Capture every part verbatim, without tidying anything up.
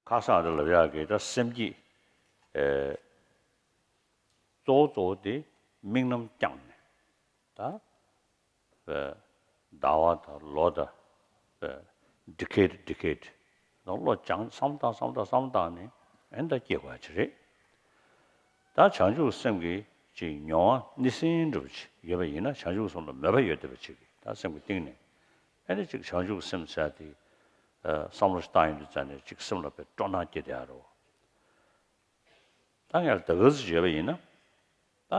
ཁ་སང་དེ་ལབ་ཡག་གི་ད་སེམས་བསྐྱེད། ཨེ། གཙོ་བོ་གཙོ་བོ་དེ་དམིགས་རྣམ་བསྐྱངས་ནས་ད། ཨེ། ཟླ་བ་དང་ལོ་དང་། ཨེ། ཌི་ཀེ་ཌི་ཌི་ཀེ་ཌི་དང་བློ་སྦྱངས་བསམ་བཏང་བསམ་བཏང་བསམ་བཏང་ནས་ཨེ་ད་སྐྱེ་དགོས་ཡ་ཅིག་རེད། ད་བྱང་ཆུབ་སེམས་ཀྱི་ཅིག་མྱོང་བ་སྣེ་ཟིན་འདྲ་བོ་ཅིག་ཡོད་པ་ཡིན་ན། བྱང་ཆུབ་སེམས་ལ་མོས་པ་ཡོད་བསྡད་པ་ཅིག་གིས་ད་སེམས་ཀྱི་གཏིང་ནས་ཨེ་ནི་ཅིག་བྱང་ཆུབ་སེམས་ཟེར་ཡ་དེ། ཨ། བསམ་བློ་ཞིག་བཏང་ཡོང་དུས་ཙ་ནས་ཅིག་སེམས་ལ་དཔེ་སྤྲོ་སྣང་སྐྱེ་བསྡད་ཡ་རེད། ད་ངས་ད་ག་ཟེ་ཅིག་ཡོད་པ་ཡིན་ན། ད་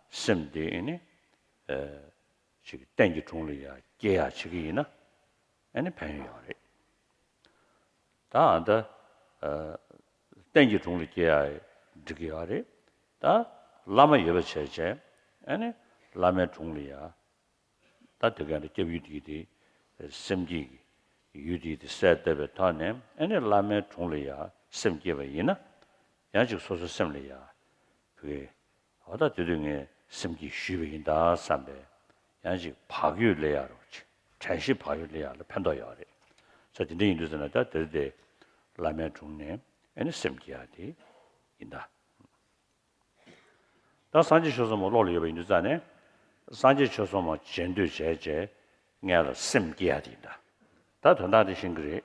སེམས་དེ་ཨེ་ནི། ཨ། ཅིག་གཏན་གྱི་དྲུང་ལ་ཡ་སྐྱེ་ཡ་བྱེད་ཀྱི་ཡིན་ན་ཨེ་ནི་ཕན་ཡོན་ཡོད་རེད། ད་ཨ་ད། ཨ། གཏན་གྱི་དྲུང་ལ་སྐྱེ་ཡ་འགྲིག་གི་ཡོད་རེད། ད་བླ་མ་ཡོད་པ་བྱས་བྱས་ཨེ་ནི་བླ་མའི་དྲུང་ལ་ཡ། ད་དེ་ག་ནས་སྐྱབས་ཡུལ་དེ་དེ་སེམས་བསྐྱེད་ཀྱི་ཡུལ་དེ་དེ་གསལ་བཏབ་པའི་ཐོག་ནས་ཨེ་ནི་བླ་མའི་དྲུང་ལ་ཡ་སེམས་བསྐྱེད་པ་ཡིན་ན། ཡང་ཅིག་སོ་སོའི་སེམས་ལ་ཡ། བུ་གེ། འོ་ད་དེ་དུས་ངས་སེམས་བསྐྱེད་ཞུས་པ་ཡིན་ད་བསམ་པས། ཡང་ཅིག་བག་ཡོད་སླེབས་ཡ་རོ་ཅིག་དྲན་ཤེས་བག་ཡོད་སླེབས་ཡ་ལ་ཕན་ཐོགས་ཡོད་རེད། ས་དེ་འདྲ་ཡིན་དུས་ཙ་ན་ད་དེ་དེ་བླ་མའི་དྲུང་ནས་ཨེ་ནི་སེམས་བསྐྱེད་ཡ་དེ་ཡིན་ད། ད་སངས་རྒྱས་ཆོས་གསུམ་པོ་བློ་ལ་ཡོད་པ་ཡིན་དུས་ཙ་ནས། སངས་རྒྱས་ཆོས་གསུམ་པོ་མཇལ་འདོད་བྱས་བྱས་ངས་ལ་སེམས་བསྐྱེད་ཡ་དེ་ཡིན་ད། ད་དོན་དག་དེ་ཤེས་ཀྱི་རེད།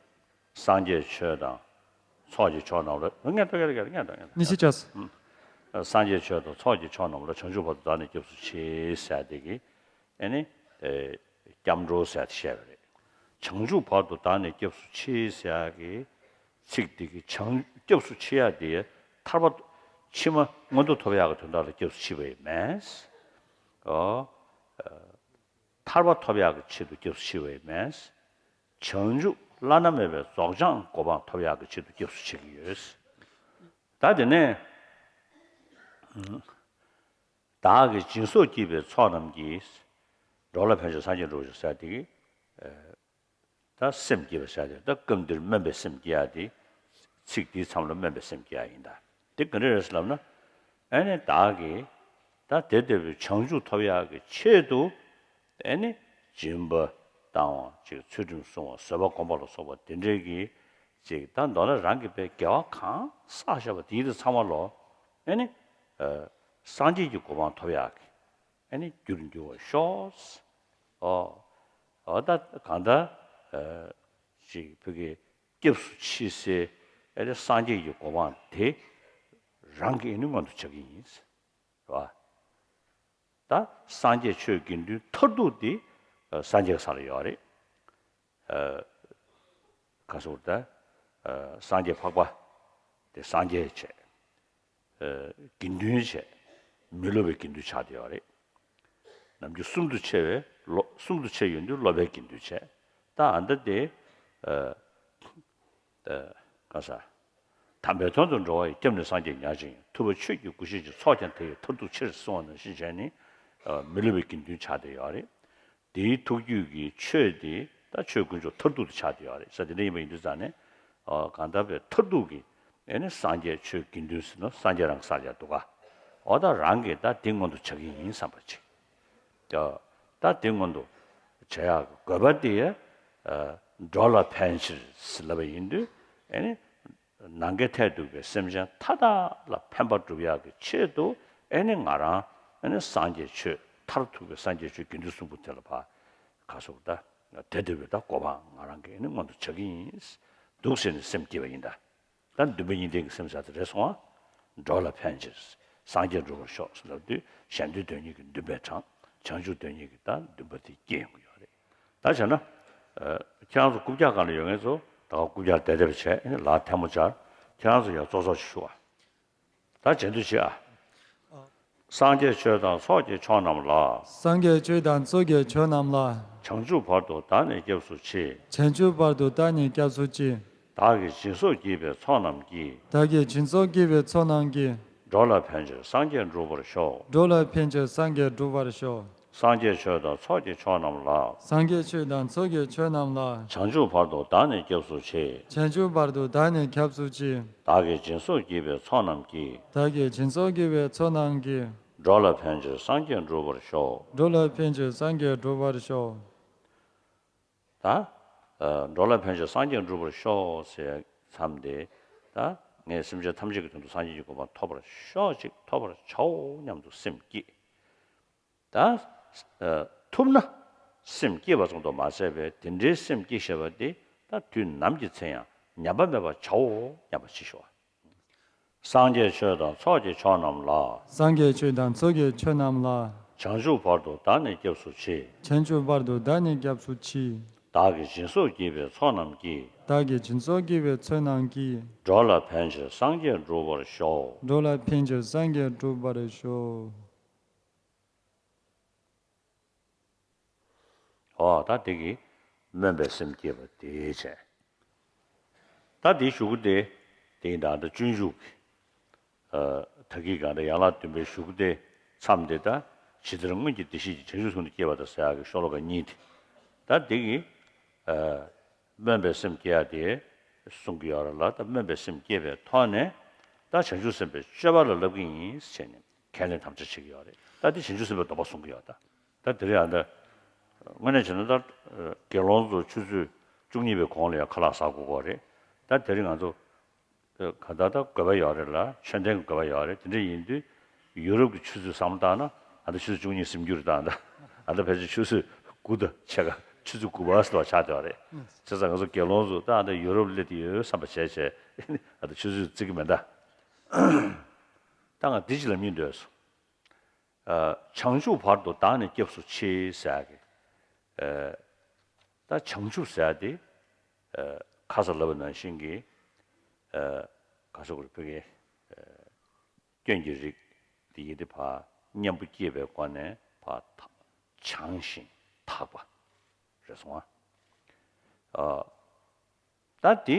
སངས་རྒྱས་ཆོས་དང་ཚོགས་ཀྱི་མཆོག་རྣམས་ལ། ངས་ལྟོས་ཀྱི་རེད། ངས་ལྟོས་ཀྱི་རེད། ངས་ལྟོས་ཀྱི་རེད། ནི་ཤི་ཅས། ཨ། སངས་རྒྱས་ཆོས་དང་ཚོགས་ཀྱི་མཆོག་རྣམས་ལ། བྱང་ཆུབ་བར་དུ་བདག་ནི་སྐྱབས་སུ་མཆི་ཟེར་དེ་གི་ཨེ་ནི། ཨེ། སྐྱབས་འགྲོ་ཟེར་དེ་བཤད་པ་རེད། བྱང་ཆུབ་བར་དུ་བདག་ནི་སྐྱབས་སུ་མཆི་ཟེར་གི་ཚིག་དེ་གི་བྱང་སྐྱབས་སུ་མཆི་ཡ་དེ་ཐར་པ་ཕྱི་མ་མངོན་མཐོ་ཐོབ་ཡག་གི་དོན་དག་ལ་སྐྱབས་སུ་མཆི་བ་ཡིན་མེད། ཨོ། ཐར་པ་ཐོབ་ཡག་གི་ཆེད་དུ་སྐྱབས་སུ་མཆི་བ་ཡིན་མེད། བྱང་ཆུབ་བླ་ན་མེད་པའི་རྫོགས་བྱང་གོ་འཕང་ཐོབ་ཡག་གི་ཆེད་དུ་སྐྱབས་སུ་མཆི་གི་ཡོད། ད་དེ་ནས། བདག་གིས་སྦྱིན་སོགས་བགྱིས་པའི་ཚོགས་རྣམས་ཀྱིས། འགྲོ་ལ་ཕན་ཕྱིར་སངས་རྒྱས་འགྲུབ་པར་ཤོག་ཟེར་དེ་གི། ད་སེམས་བསྐྱེད་པ་ཟེར་དེ། ད་སྐབས་འདིར་སྨོན་པའི་སེམས་བསྐྱེད་ཡ་དེ། ཚིག་དེའི་མཚམས་ལ་སྨོན་པའི་སེམས་བསྐྱེད་ཡ་ཡིན་ད། དེ་ག་འདྲ་རེད་ཟེར་ལབ་ན། ཨེ་ནི་བདག་གིས་ད་དེ་ལྟ་བུའི་བྱང་ཆུབ་ཐོབ་ཡག་གི་ཆེད་དུ། ཨེ་ནི་སྦྱིན་པ་བཏང་བ་ཅིག་ཚུལ་ཁྲིམས་བསྲུང་བ་བཟོད་པ་སྒོམ་པ་ལ་སོགས་པ་དེ་འདྲའི་གི་ཅིག་ད་མདོར་ན་རང་གིས་དཔེ་དགེ་བ་གང་བསགས་བཞག་པ་དེ་ཡི་དེ་ཚང་མ་ལོ། ཨེ་ནི། ཨ། སངས་རྒྱས་ཀྱི་གོ་འཕང་ཐོབ་ཡག་གི་ཨེ་ནི་རྒྱུར་འགྱུར་བར་ཤོག། ཨོ། ཨོ་ད་གང་ལྟར། ཨ། ཅིག་བོད་ཀྱི་སྐྱབས་སུ་མཆི་སའི་ཨེ་ནི་སངས་རྒྱས་ཀྱི་གོ་འཕང་དེ་རང་གིས་ཨེ་ནི་མངོན་དུ་བྱ་གི་ཡིན། རེད་བ། ད་སངས་རྒྱས་ཆོས་དགེ་འདུན་མཐར་ཐུག་དེ་སངས་རྒྱས་ཀྱི་ས་ལ་ཡོད་རེད། ཨ། ག་ཟེར་ད། ཨ། སངས་རྒྱས་འཕགས་པ་དེ་སངས་རྒྱས་བྱས། ཨ། དགེ་འདུན་བྱས། མི་སློབ་པའི་དགེ་འདུན་ཆགས་བསྡད་ཡོད་རེད། ནམ་རྒྱུན་གསུམ་དུ་ཕྱེ་བའི་སློབ། གསུམ་དུ་ཕྱེ་ཡོང་དུས་སློབ་པའི་དགེ་འདུན་བྱས། ད་ཨ་ད་དེ། ཨ། ཨ། ག་ཟེར། དམ་པའི་དོན་དུ་འགྲོ་བ་ཡི། སྐྱབས་ནི་སངས་རྒྱས་ཉག་གཅིག་ཡིན། ཐུབ་པ་ཆོས་ཀྱི་སྐུ་ཞེས་བགྱི། ཚོགས་ཀྱང་དེ་ཡི་མཐར་ཐུག་ཕྱིར། གསུངས་པ་ནང་བཞིན་བྱས་ནས། ཨ། མི་སློབ་པའི་དགེ་འདུན་ཆགས་བསྡད་ཡོད་རེད། དེའི་ཐུགས་རྒྱུད་ཀྱི་ཆོས་དེ་ད་ཆོས་དཀོན་མཆོག་མཐར་ཐུག་ཏུ་ཆགས་བསྡད་ཡོད་རེད་ཟེར། དེ་འདྲ་ཡིན་པ་ཡིན་དུས་ཙང་ནས། ཨ། གང་ལྟར་བའི་མཐར་ཐུག་གི་ཨེ་ནི་སངས་རྒྱས་ཆོས་དགེ་འདུན་ཟེར་ན་སངས་རྒྱས་རང་གི་ས་ཆ་འདུག་ག། འོ་ད་རང་གིས་ད་དེ་མངོན་དུ་བྱ་གི་ཡིན་བསམ་པ་ཅིག། ད་དེ་མངོན་དུ་བྱ་ཡག་གི་དགོས་པ་དེ། ཨ། འགྲོ་ལ་ཕན་ཕྱིར་ཟེར་ལབ་པ་ཡིན་དུས་ཨེ་ནི། ནམ་མཁའི་མཐས་གཏུགས་པའི་སེམས་ཅན་མཐའ་དག་ལ་ཕན་པ་སྒྲུབ་ཡག་གི་ཆེད་དུ་ཨེ་ནི་ང་རང་ཨེ་ནི་སངས་རྒྱས་ཆོས་མཐར་ཐུག་པའི་སངས་རྒྱས་ཆོས་དགེ་འདུན་གསུམ་པོ་དེ་ལ་ཕར་ག་ཟེར་ད། དེ་ལྟ་བུའི་ད་གོ་འཕང་ང་རང་གིས་ཨེ་ནི་མངོན་དུ་བྱ་གི་ཡིན་འདུག་ཟེར་ནས་སེམས་བསྐྱེད་པ་ཡིན་ད། ད་འདུན་པ་གཉིས་ལྡན་གྱི་སེམས་ཟེར་དེ་རེད་སོང་ང་། འགྲོ་ལ་ཕན་ཕྱིར། སངས་རྒྱས་འགྲུབ་པར་ཤོག་ཟེར་ལབ་དུས་གཞན་དོན་དོན་གཉེར་གྱི་འདུན་པའི་གྲངས། བྱང་ཆུབ་དོན་གཉེར་གྱི་ད་འདུན་པ་དེ་སྐྱེ་ཡོང་གི་ཡོད་རེད། ད་བྱས་ན། ཨ། ཁྱེད་རང་ཚོ་རྐུབ་བཀྱག་སྒང་ལ་ཡོད་མཁན་ཚོ་ད་ག་རྐུབ་བཀྱག་བསྡད་བསྡད་པ་བྱས། ཨ་ནི་ལག་ཐལ་མོ་སྦྱར། ཁྱེད་རང་ཚོ་ཡར་ཙོག་ཙོག་ཅིག་བཞུགས་ཨ། ད་མཇལ་འདོད་བྱེད་ཨ། སངས་རྒྱས་ཆོས་དང་ཚོགས་ཀྱི་མཆོག་རྣམས་ལ། སངས་རྒྱས་ཆོས་དང་ཚོགས་ཀྱི་མཆོག་རྣམས་ལ། བྱང་ཆུབ་བར་དུ་བདག་ནི་སྐྱབས་སུ་མཆི། བྱང་ཆུབ་བར་དུ་བདག་ནི་སྐྱབས་སུ་མཆི། བདག་གིས་སྦྱིན་སོགས་བགྱིས་པའི་ཚོགས་རྣམས་ཀྱིས། བདག་གིས་སྦྱིན་སོགས་བགྱིས་པའི་ཚོགས་རྣམས་ཀྱིས། འགྲོ་ལ་ཕན་ཕྱིར་སངས་རྒྱས་འགྲུབ་པར་ཤོག། འགྲོ་ལ་ཕན་ཕྱིར་སངས་རྒྱས་འགྲུབ་པར་ཤོག། སངས་རྒྱས་ཆོས་དང་ཚོགས་ཀྱི་མཆོག་རྣམས་ལ། སངས་རྒྱས་ཆོས་དང་ཚོགས་ཀྱི་མཆོག་རྣམས་ལ། བྱང་ཆུབ་བར་དུ་བདག་ནི་སྐྱབས་སུ་མཆི། བྱང་ཆུབ་བར་དུ་བདག་ནི་སྐྱབས་སུ་མཆི། བདག་གིས་སྦྱིན་སོགས་བགྱིས་པའི་ཚོགས་རྣམས་ཀྱིས། བདག་གིས་སྦྱིན་སོགས་བགྱིས་པའི་ཚོགས་རྣམས་ཀྱིས། འགྲོ་ལ་ཕན་ཕྱིར་སངས་རྒྱས་འགྲུབ་པར་ཤོག། འགྲོ་ལ་ཕན་ཕྱིར་སངས་རྒྱས་འགྲུབ་པར་ཤོག། ད། ཨ། འགྲོ་ལ་ཕན་ཕྱིར་སངས་རྒྱས་འགྲུབ་པར་ཤོག་ཟེར་མཚམས་དེ། ད་ངས་སེམས་ཅན་ཐམས་ཅད་ཀྱི་དོན་དུ་སངས་རྒྱས་ཀྱི་གོ་འཕང་ཐོབ་པར་ཤོག་ཅིག་ཐོབ་པར་བྱའོ་སྙམ་དུ་སེམས་བསྐྱེད། ད་ཐུབ་ན་སེམས་བསྐྱེད་པ་ཙམ་དུ་མ་ཟད་པའི་དེ་འདྲའི་སེམས་བསྐྱེད་བཞེས་པ་དེ་ད་དུས་ནམ་གྱི་ཚེ་ཡང་ཉམས་པ་མེད་པར་བྱའོ་སྙམ་པ་ཅིག་ཞུ་བ། སངས་རྒྱས་ཆོས་དང་ཚོགས་ཀྱི་མཆོག་རྣམས་ལ། སངས་རྒྱས་ཆོས་དང་ཚོགས་ཀྱི་མཆོག་རྣམས་ལ། བྱང་ཆུབ་བར་དུ་བདག་ནི་སྐྱབས་སུ་མཆི། བྱང་ཆུབ་བར་དུ་བདག་ནི་སྐྱབས་སུ་མཆི། བདག་གིས་སྦྱིན་སོགས་བགྱིས་པའི་ཚོགས་རྣམས་ཀྱིས། བདག་གིས་སྦྱིན་སོགས་བགྱིས་པའི་ཚོགས་རྣམས་ཀྱིས། འགྲོ་ལ་ཕན་ཕྱིར་སངས་རྒྱས་འགྲུབ་པར་ཤོག་འགྲོ་ལ་ཕན་ཕྱིར་སངས་རྒྱས་འགྲུབ་པར་ཤོག་འོ་ད་དེ་གིས་སྨོན་པའི་སེམས་བསྐྱེད་པ་དེ་བྱས། ད་དེའི་གཞུག་གུ་དེ་དེ་ཡིན་ད་ལྟ་སྤྱོད་འཇུག་གི་ད་གིན་གང་ལྟར་ཡན་ལག་བདུན་པའི་གཞུག་གུ་དེ་མཚམས་དེ་ད་ཇི་ལྟར་སྔོན་གྱི་བདེ་གཤེགས་ཀྱིས་བྱང་ཆུབ་སེམས་དེ་བསྐྱེད་པ་དང་ཟེར་ཡག་གི་ཤོ་ལོ་ཀ་གཉིས་དེ། ད་དེ་གིས་སྨོན་པའི་སེམས་བསྐྱེད་ཡག་དེ་གསུང་གི་ཡོད་རེད་ལ། ད་སྨོན་པའི་སེམས་བསྐྱེད་པའི་ཐོག་ནས་ད་བྱང་ཆུབ་སེམས་དཔའི་སྤྱོད་པ་ལ་བསླབ་ཀྱི་ཡིན་ཟེར་ནས་ཁས་ལེན་དམ་བཅའ་བྱེད་ཀྱི་ཡོད་རེད། ད་དེ་བྱང་ཆུབ་སེམས་དཔའི་སྡོམ་པ་གསུང་གི་ཡོད་ད། ད་དེ་རིང་ཨ་ད་དངོས་གནས་བྱས་ན་ད་དགེ་སློང་ཚོ་ཆུ་ཚོད་བཅུ་གཉིས་པའི་གོང་ལ་ཡང་ཁ་ལག་ཟ་དགོས་ཀྱི་རེད། ད་དེ་རིང་ང་ཚོ་ག་ད་ད་དགོས་པ་ཡོད་རེད་ལ། ཆོས་ལྡན་གྱི་དགོས་པ་ཡོད་རེད། དེ་འདྲ་ཡིན་དུས་ཡུ་རོབ་ཀྱི་ཆུ་ཚོད་བསམ་བློ་བཏང་ན་ཨ་ད་ཆུ་ཚོད་བཅུ་གཉིས་ཟིན་རྒྱུ་རེད། ད་ཨ་ད་ཨ་ད་ཕལ་ཆེར་ཆུ་ཚོད་དགུ་དང་ཕྱེད་ཀ་ཆུ་ཚོད་དགུ་པ་ཟེར་བ་ཆགས་བསྡད་པ་རེད། བྱས་ཙང་ང་ཚོ་དགེ་སློང་ཚོ་ད་ཨ་ད་ཡུ་རོབ་སླེབས་དུས་ཡོད་བསམ་པ་བྱས་བྱས་ཨ་ད་ཆུ་ཚོད་བརྩི་གི་མེད་ད། ད་ང་འདི་ཅིག་ལབ་སྙིང་འདོད་སོང་། བྱང་ཆུབ་བར་དུ་བདག་ནི་སྐྱབས་སུ་མཆི་ཟེར་གི། ད་བྱང་ཆུབ་ཟེར་དེ་ཁ་སང་ལབ་པ་ནང་བཞིན་གྱི་ག་ཟེར་དགོས་རེད། བོད་སྐད་སྐྱོན་གྱི་རིགས་དེ་ཡི་དེ་ཕར་གཉེན་པོ་སྐྱེས་པའི་སྒོ་ནས་ཕར་བྱང་ཞིང་དག་པ་རེད་སོང་ཨ། ད་དེ་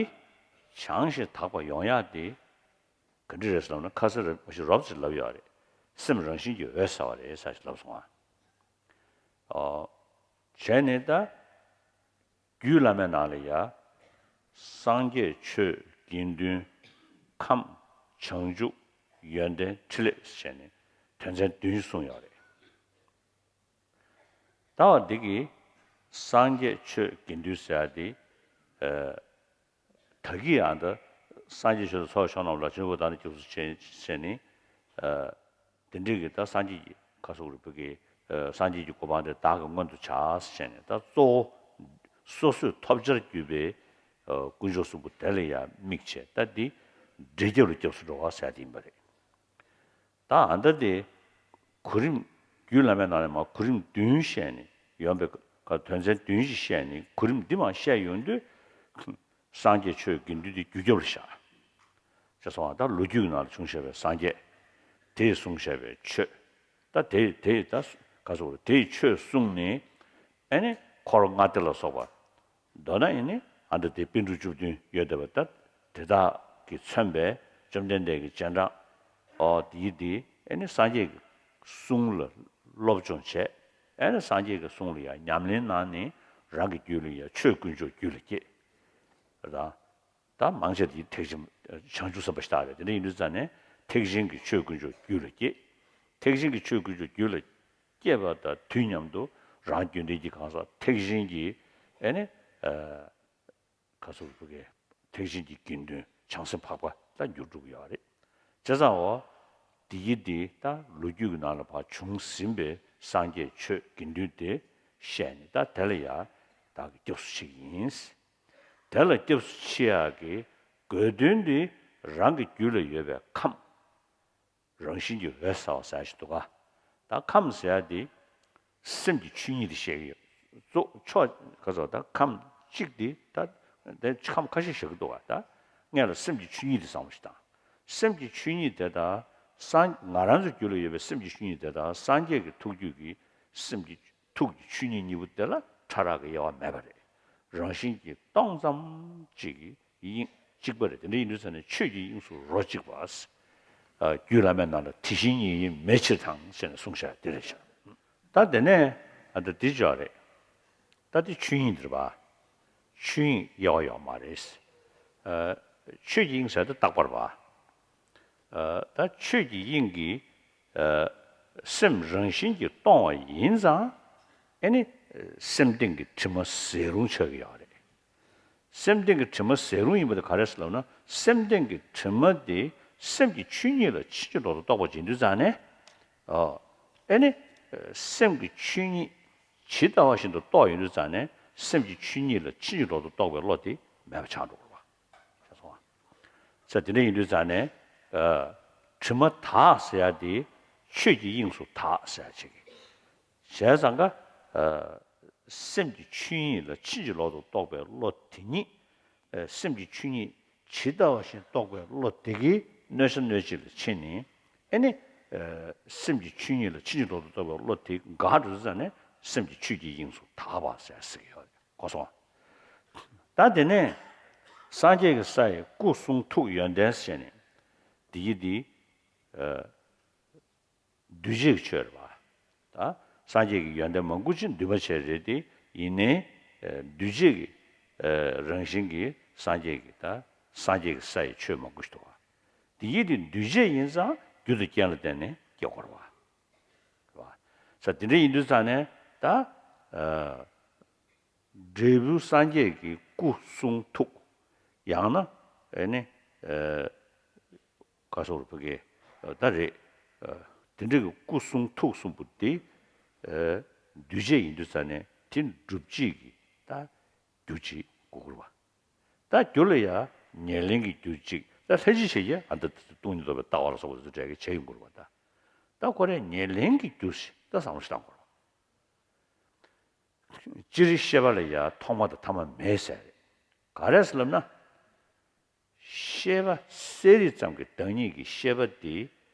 བྱང་ཞིང་དག་པ་ཡོང་ཡག་དེ་ག་འདྲ་རེད་ཟེར་ལབ་ན། ཁ་སང་རེད་མ་གཞི་རོབ་ཙམ་ལབ་ཡོད་རེད། སེམས་རང་བཞིན་གྱིས་འོད་གསལ་བ་རེད་ཟེར་ཞིག་ལབ་སོང་ཨ། ཨོ། བྱས་ནས་ད་རྒྱུད་བླ་མའི་ནང་ལ་ཡ་སངས་རྒྱས་ཆོས་དགེ་འདུན་ཁམས་བྱང་ཆུབ་ཡོན་ཏན་ཕྲིན་ལས་ཟེར་ནས་དོན་ཚན་བདུན་གསུངས་ཡོད་རེད། ད་བ་འདི་གི་སངས་རྒྱས་ཆོས་དགེ་འདུན་ཟེར་ཡ་འདི། ད་གི་ཡང་ད་སངས་རྒྱས་ཆོས་དང་ཚོགས་མཆོག་རྣམས་ལ་བྱང་ཆུབ་བདག་ནི་སྐྱབས་སུ་མཆི་ཟེར་ནི། དེ་འདྲའི་གི་ད་སངས་རྒྱས་ཀྱི་ཁ་སོག་རུ་བུ་གི་སངས་རྒྱས་ཀྱི་གོ་འཕང་དེ་བདག་གི་མངོན་དུ་བྱ་ཟེར་ནས། ད་གཙོ་བོ་སོ་སོས་ཐོབ་བྱར་གྱུར་པའི་དཀོན་མཆོག་གསུམ་པོ་དེ་ལ་ཡང་དམིགས་བྱས། ད་འདི་འབྲས་རྒྱལ་ལ་སྐྱབས་སུ་འགྲོ་བ་ཟེར་དེ་ཡིན་པ་རེད། ད་ཨ་ད་དེ་གོ་རིམ་རྒྱུད་བླ་མའི་ནང་ནས་མར་གོ་རིམ་བདུན་བཤད་ནས་ཡོང་པའི་ཁ་དོན་ཚན་བདུན་ཞིག་བཤད་ནས་གོ་རིམ་འདི་མར་བཤད་ཡོང་དུས། སངས་རྒྱས་ཆོས་དགེ་འདུན་དེ་རྒྱུད་སྐྱབས་ལ་བཞག་ཅེས་སོང་བ། ད་ལོ་རྒྱུས་ཀྱི་ནང་ལ་བྱུང་བཞག་པའི་སངས་རྒྱས་དེས་གསུངས་བཞག་པའི་ཆོས། ད་དེ་དེ་ད་ག་ཟེར་དགོས་རེད། དེས་ཆོས་གསུངས་ནས་ཨ་ནི་འཁོར་ལྔ་སྡེ་ལ་སོགས་པ། མདོར་ན་ཨེ་ནི་ཨ་མདོ་སྡེ་པཎ་གྲུབ་བཅུ་བདུན་ཡོད་བསྡད་པ། ད་དེ་དག་གིས་མཚོན་པའི་བཅོམ་ལྡན་འདས་ཀྱི་སྤྱན་དྲངས། ཨོ་དེ་ཡི་དེ་ཨེ་ནི་སངས་རྒྱས་ཀྱི་གསུང་ལ་སློབ་སྦྱོང་བྱས། ཨེ་ནི་སངས་རྒྱས་ཀྱི་གསུང་ལ་ཡང་ཉམས་ལེན་གནང་ནས་རང་གི་རྒྱུད་ལ་ཡང་ཆོས་དཀོན་མཆོག་རྒྱུད་ལ་སྐྱེས། ད་ད་མང་ཆེ་དེ་ཐེག་ཆེན་བྱང་ཆུབ་སེམས་དཔའ་ཞིག་རེད། དེ་འདྲ་ཡིན་དུས་ཙང་ནས་ཐེག་ཆེན་གྱི་ཆོས་དཀོན་མཆོག་རྒྱུད་ལ་སྐྱེས། ཐེག་ཆེན་གྱི་ཆོས་དཀོན་མཆོག་རྒྱུད་ལ་སྐྱེས་པ་དང་དུས་མཉམ་དུ་རང་རྒྱུད་ལྡན་གྱི་གང་ཟག་ཐེག་ཆེན་གྱི་ཨེ་ནི་ཁ་སོག་བུ་གའི་ཐེག་ཆེན་གྱི་དགེ་འདུན་བྱང་སེམས་འཕགས་པ་ལ་འགྱུར་འགྲོ་གི་ཡོད་རེད། བྱས་ཙང་འོ་དེ་ཡི་དེ་ད་ལོ་རྒྱུས་ཀྱི་ནང་ལ་ཕར་བྱུང་ཟིན་པའི་སངས་རྒྱས་ཆོས་དགེ་འདུན་དེ་བཤད་ནས། ད་དེ་ལ་ཡང་བདག་གིས་སྐྱབས་སུ་མཆི་གི་ཡིན། དེ་ལ་སྐྱབས་སུ་མཆི་ཡག་གི་དགོས་དོན་དེ་རང་གི་རྒྱུད་ལ་ཡོད་པའི་ཁམས། རང་བཞིན་གྱིས་འོད་གསལ་བ་ཟེར་ཞིག་འདུག་ག་ད་ཁམས་ཟེར་ཡ་དེ་སེམས་ཀྱི་ཆོས་ཉིད་དེ་བཤད་ཀྱི་ཡོད། གཙོ་ཕྱོགས་ག་ཚོད་ད་ཁམས་གཅིག་དེ་ད་དེ་ཁམས་ཁ་ཤས་བཞག་གི་འདུག་ག་ད་སྔོན་ལ་སེམས་ཀྱི་ཆོས་ཉིད་དེ་བསམ་བློ་ཞིག་བཏང་། སེམས་ཀྱི་ཆོས་ཉིད་དེ་དང་སངས་ང་རང་ཚོའི་རྒྱུད་ལ་ཡོད་པའི་སེམས་ཀྱི་ཆོས་ཉིད་དེ་དང་སངས་རྒྱས་ཀྱི་ཐུགས་རྒྱུད་ཀྱི་སེམས་ཀྱི་ཐུགས་ཀྱི་ཆོས་ཉིད་གཉིས་པོ་དེ་ལ་ཕྲ་རགས་ཀྱི་དབྱེ་བ་མེད་པ་རེད། རང་བཞིན་གྱིས་སྟོང་ཙམ་གཅིག་གི་དབྱིངས་གཅིག་པ་རེད། དེ་འདྲ་ཡིན་དུས་ཙང་ནས་ཆོས་ཀྱི་དབྱིངས་སུ་རོ་གཅིག་པ། རྒྱུད་བླ་མའི་ནང་ལ་དེ་བཞིན་ཉིད་ཡིན་མེད་ཕྱིར་དང་ཟེར་ནས་གསུངས་བཞག་དེ་རེད་ཤག་ད་དེ་ནས་ཨ་ད་འདི་ཅོག་རེད། ད་དེ་ཆོས་དབྱིངས་འདིར་བ། ཆོས་དབྱིངས་དབྱེ་བ་ཡོད་མ་རེད། ཆོས་ཀྱི་དབྱིངས་ཟེར་དེ་རྟག་པར་བ། ད་ཆོས་ཀྱི་དབྱིངས་ཀྱི་སེམས་རང་བཞིན་གྱིས་སྟོང་བ་ཡིན་ཙང་ཨེ་ནི་སེམས་གཏིང་གི་དྲི་མ་ཟད་རུང་ཆགས་ཀྱི་ཡོད་རེད། སེམས་སྟེང་གི་དྲི་མ་ཟད་རུང་ཡིན་པ་དེ་ག་རེ་ཟེར་ལབ་ན། སེམས་སྟེང་གི་དྲི་མ་དེ་སེམས་ཀྱི་ཆོས་ཉིད་ལ་ཕྱིན་ཅི་ལོག་ཏུ་རྟོགས་པ་ཅིག་ཡིན་དུས་ཙང་ནས། ཨོ། ཨེ་ནི། སེམས་ཀྱི་ཆོས་ཉིད་ཇི་ལྟ་བ་བཞིན་དུ་རྟོགས་ཡོང་དུས་ཙང་ནས། སེམས་ཀྱི་ཆོས་ཉིད་ལ་ཕྱིན་ཅི་ལོག་ཏུ་རྟོགས་པའི་བློ་དེ་མེད་པ་ཆགས་འགྲོ་བ། ཤེས་སོང་ཨ། ས་དེ་འདྲ་ཡིན་དུས་ཙང་ནས། ཨ། དྲི་མ་དག་ཟེར་ཡ་དེ་ཆོས་ཀྱི་དབྱིངས་སུ་དག་ཟེར་ཡ་ཅིག་བྱས་ཙང་ཀ། ཨ། སེམས་ཀྱི་ཆོས་ཉིད་ལ་ཕྱིན་ཅི་ལོག་ཏུ་རྟོགས་པའི་བློ་དེ་ཉིད། ཨ། སེམས་ཀྱི་ཆོས་ཉིད་ཇི་ལྟ་བ་བཞིན་རྟོགས་པའི་བློ་དེ་གིས་གནོད་བྱ་གནོད་བྱེད་ལ་ཕྱེ་ནས། ཨེ་ནི། ཨ། སེམས་ཀྱི་ཆོས་ཉིད་ལ་ཕྱིན་ཅི་ལོག་ཏུ་རྟོགས་པའི་བློ་དེ་འགག་འགྲོ་དུས་ཙང་ནས་སེམས་ཀྱི་ཆོས་ཀྱི་དབྱིངས་སུ་དག་པ་ཟེར་ཟེར་གྱི་ཡོད་རེད། གོ་སོང་། ད་དེ་ནས་སངས་རྒྱས་ཀྱི་ས་ཡི་སྐུ་གསུང་ཐུགས་ཡོན་ཏན་ཟེར་ནས་འདི་ཡི་འདི། ཨ། འདུས་བྱས་ཀྱི་ཆོས་རེད་པ། ད་སངས་རྒྱས་ཀྱི་ཡོན་ཏན་མང་པོ་ཅིག་འདུས་མ་བྱས་རེད་དེ། ཡིན་ནའི། ཨ། འདུས་བྱས་ཀྱི། ཨ། རང་བཞིན་གྱིས་སངས་རྒྱས་ཀྱི། ད་སངས་རྒྱས་ཀྱི་ས་ཡི་ཆོས་མང་པོ་ཞིག་འདུག་པ། འདི་ཡི་འདི་འདུས་བྱས་ཡིན་ཙང་རྒྱུ་དང་རྐྱེན་ལ་བརྟེན་ནས་སྐྱེ་དགོས་རེད་པ། རེད་པ། ས་དེ་འདྲ་ཡིན་དུས་ཙང་ནས་ད། ཨ། འབྲས་བུ་སངས་རྒྱས་ཀྱི་སྐུ་གསུང་ཐུགས། ཡང་ན། ཨེ་ནི། ཨ། ག་སོགས་རུ་ཕ་གི། ཨ། ད་རེད། ཨ། དེ་འདྲ་གི་སྐུ་གསུང་ཐུགས་གསུམ་པོ་དེ། ཨ། འདུས་བྱས་ཡིན་དུས་ཙང་ནས་དེ་སྒྲུབ་བྱེད་ཀྱི་ད་རྒྱུ་ཅིག་དགོས་ཀྱི་རེད་པ། ད་རྒྱུ་ལ་ཡང་ཉེར་ལེན་གྱི་རྒྱུ་གཅིག་ད་ལྷན་ཅིག་བྱེད་ཀྱི་ཨ། ད་སྟོང་ཉིད་རྟོགས་པའི་ལྟ་བ་ལ་སོགས་པ་དེ་ཚོ་འབྲེལ་གྱི་བྱས་ཡོང་དགོས་རེད་པ། ད་ད་ཁོ་རས་ཉེར་ལེན་གྱི་རྒྱུ་ཞིག་ད་བསམ་བློ་ཞིག་བཏང་དགོས་རེད་པ། སྤྱིར་ཤེས་པ་ལ་ཡང་ཐོག་མ་དང་ཐ་མ་མེད་ཟེར་རེད། ག་རེ་ཟེར་ལབ་ན། ཤེས་པ་གསལ་རིག་ཙམ་གྱི་བདག་ཉིད་ཀྱི་ཤེས་པ་དེ།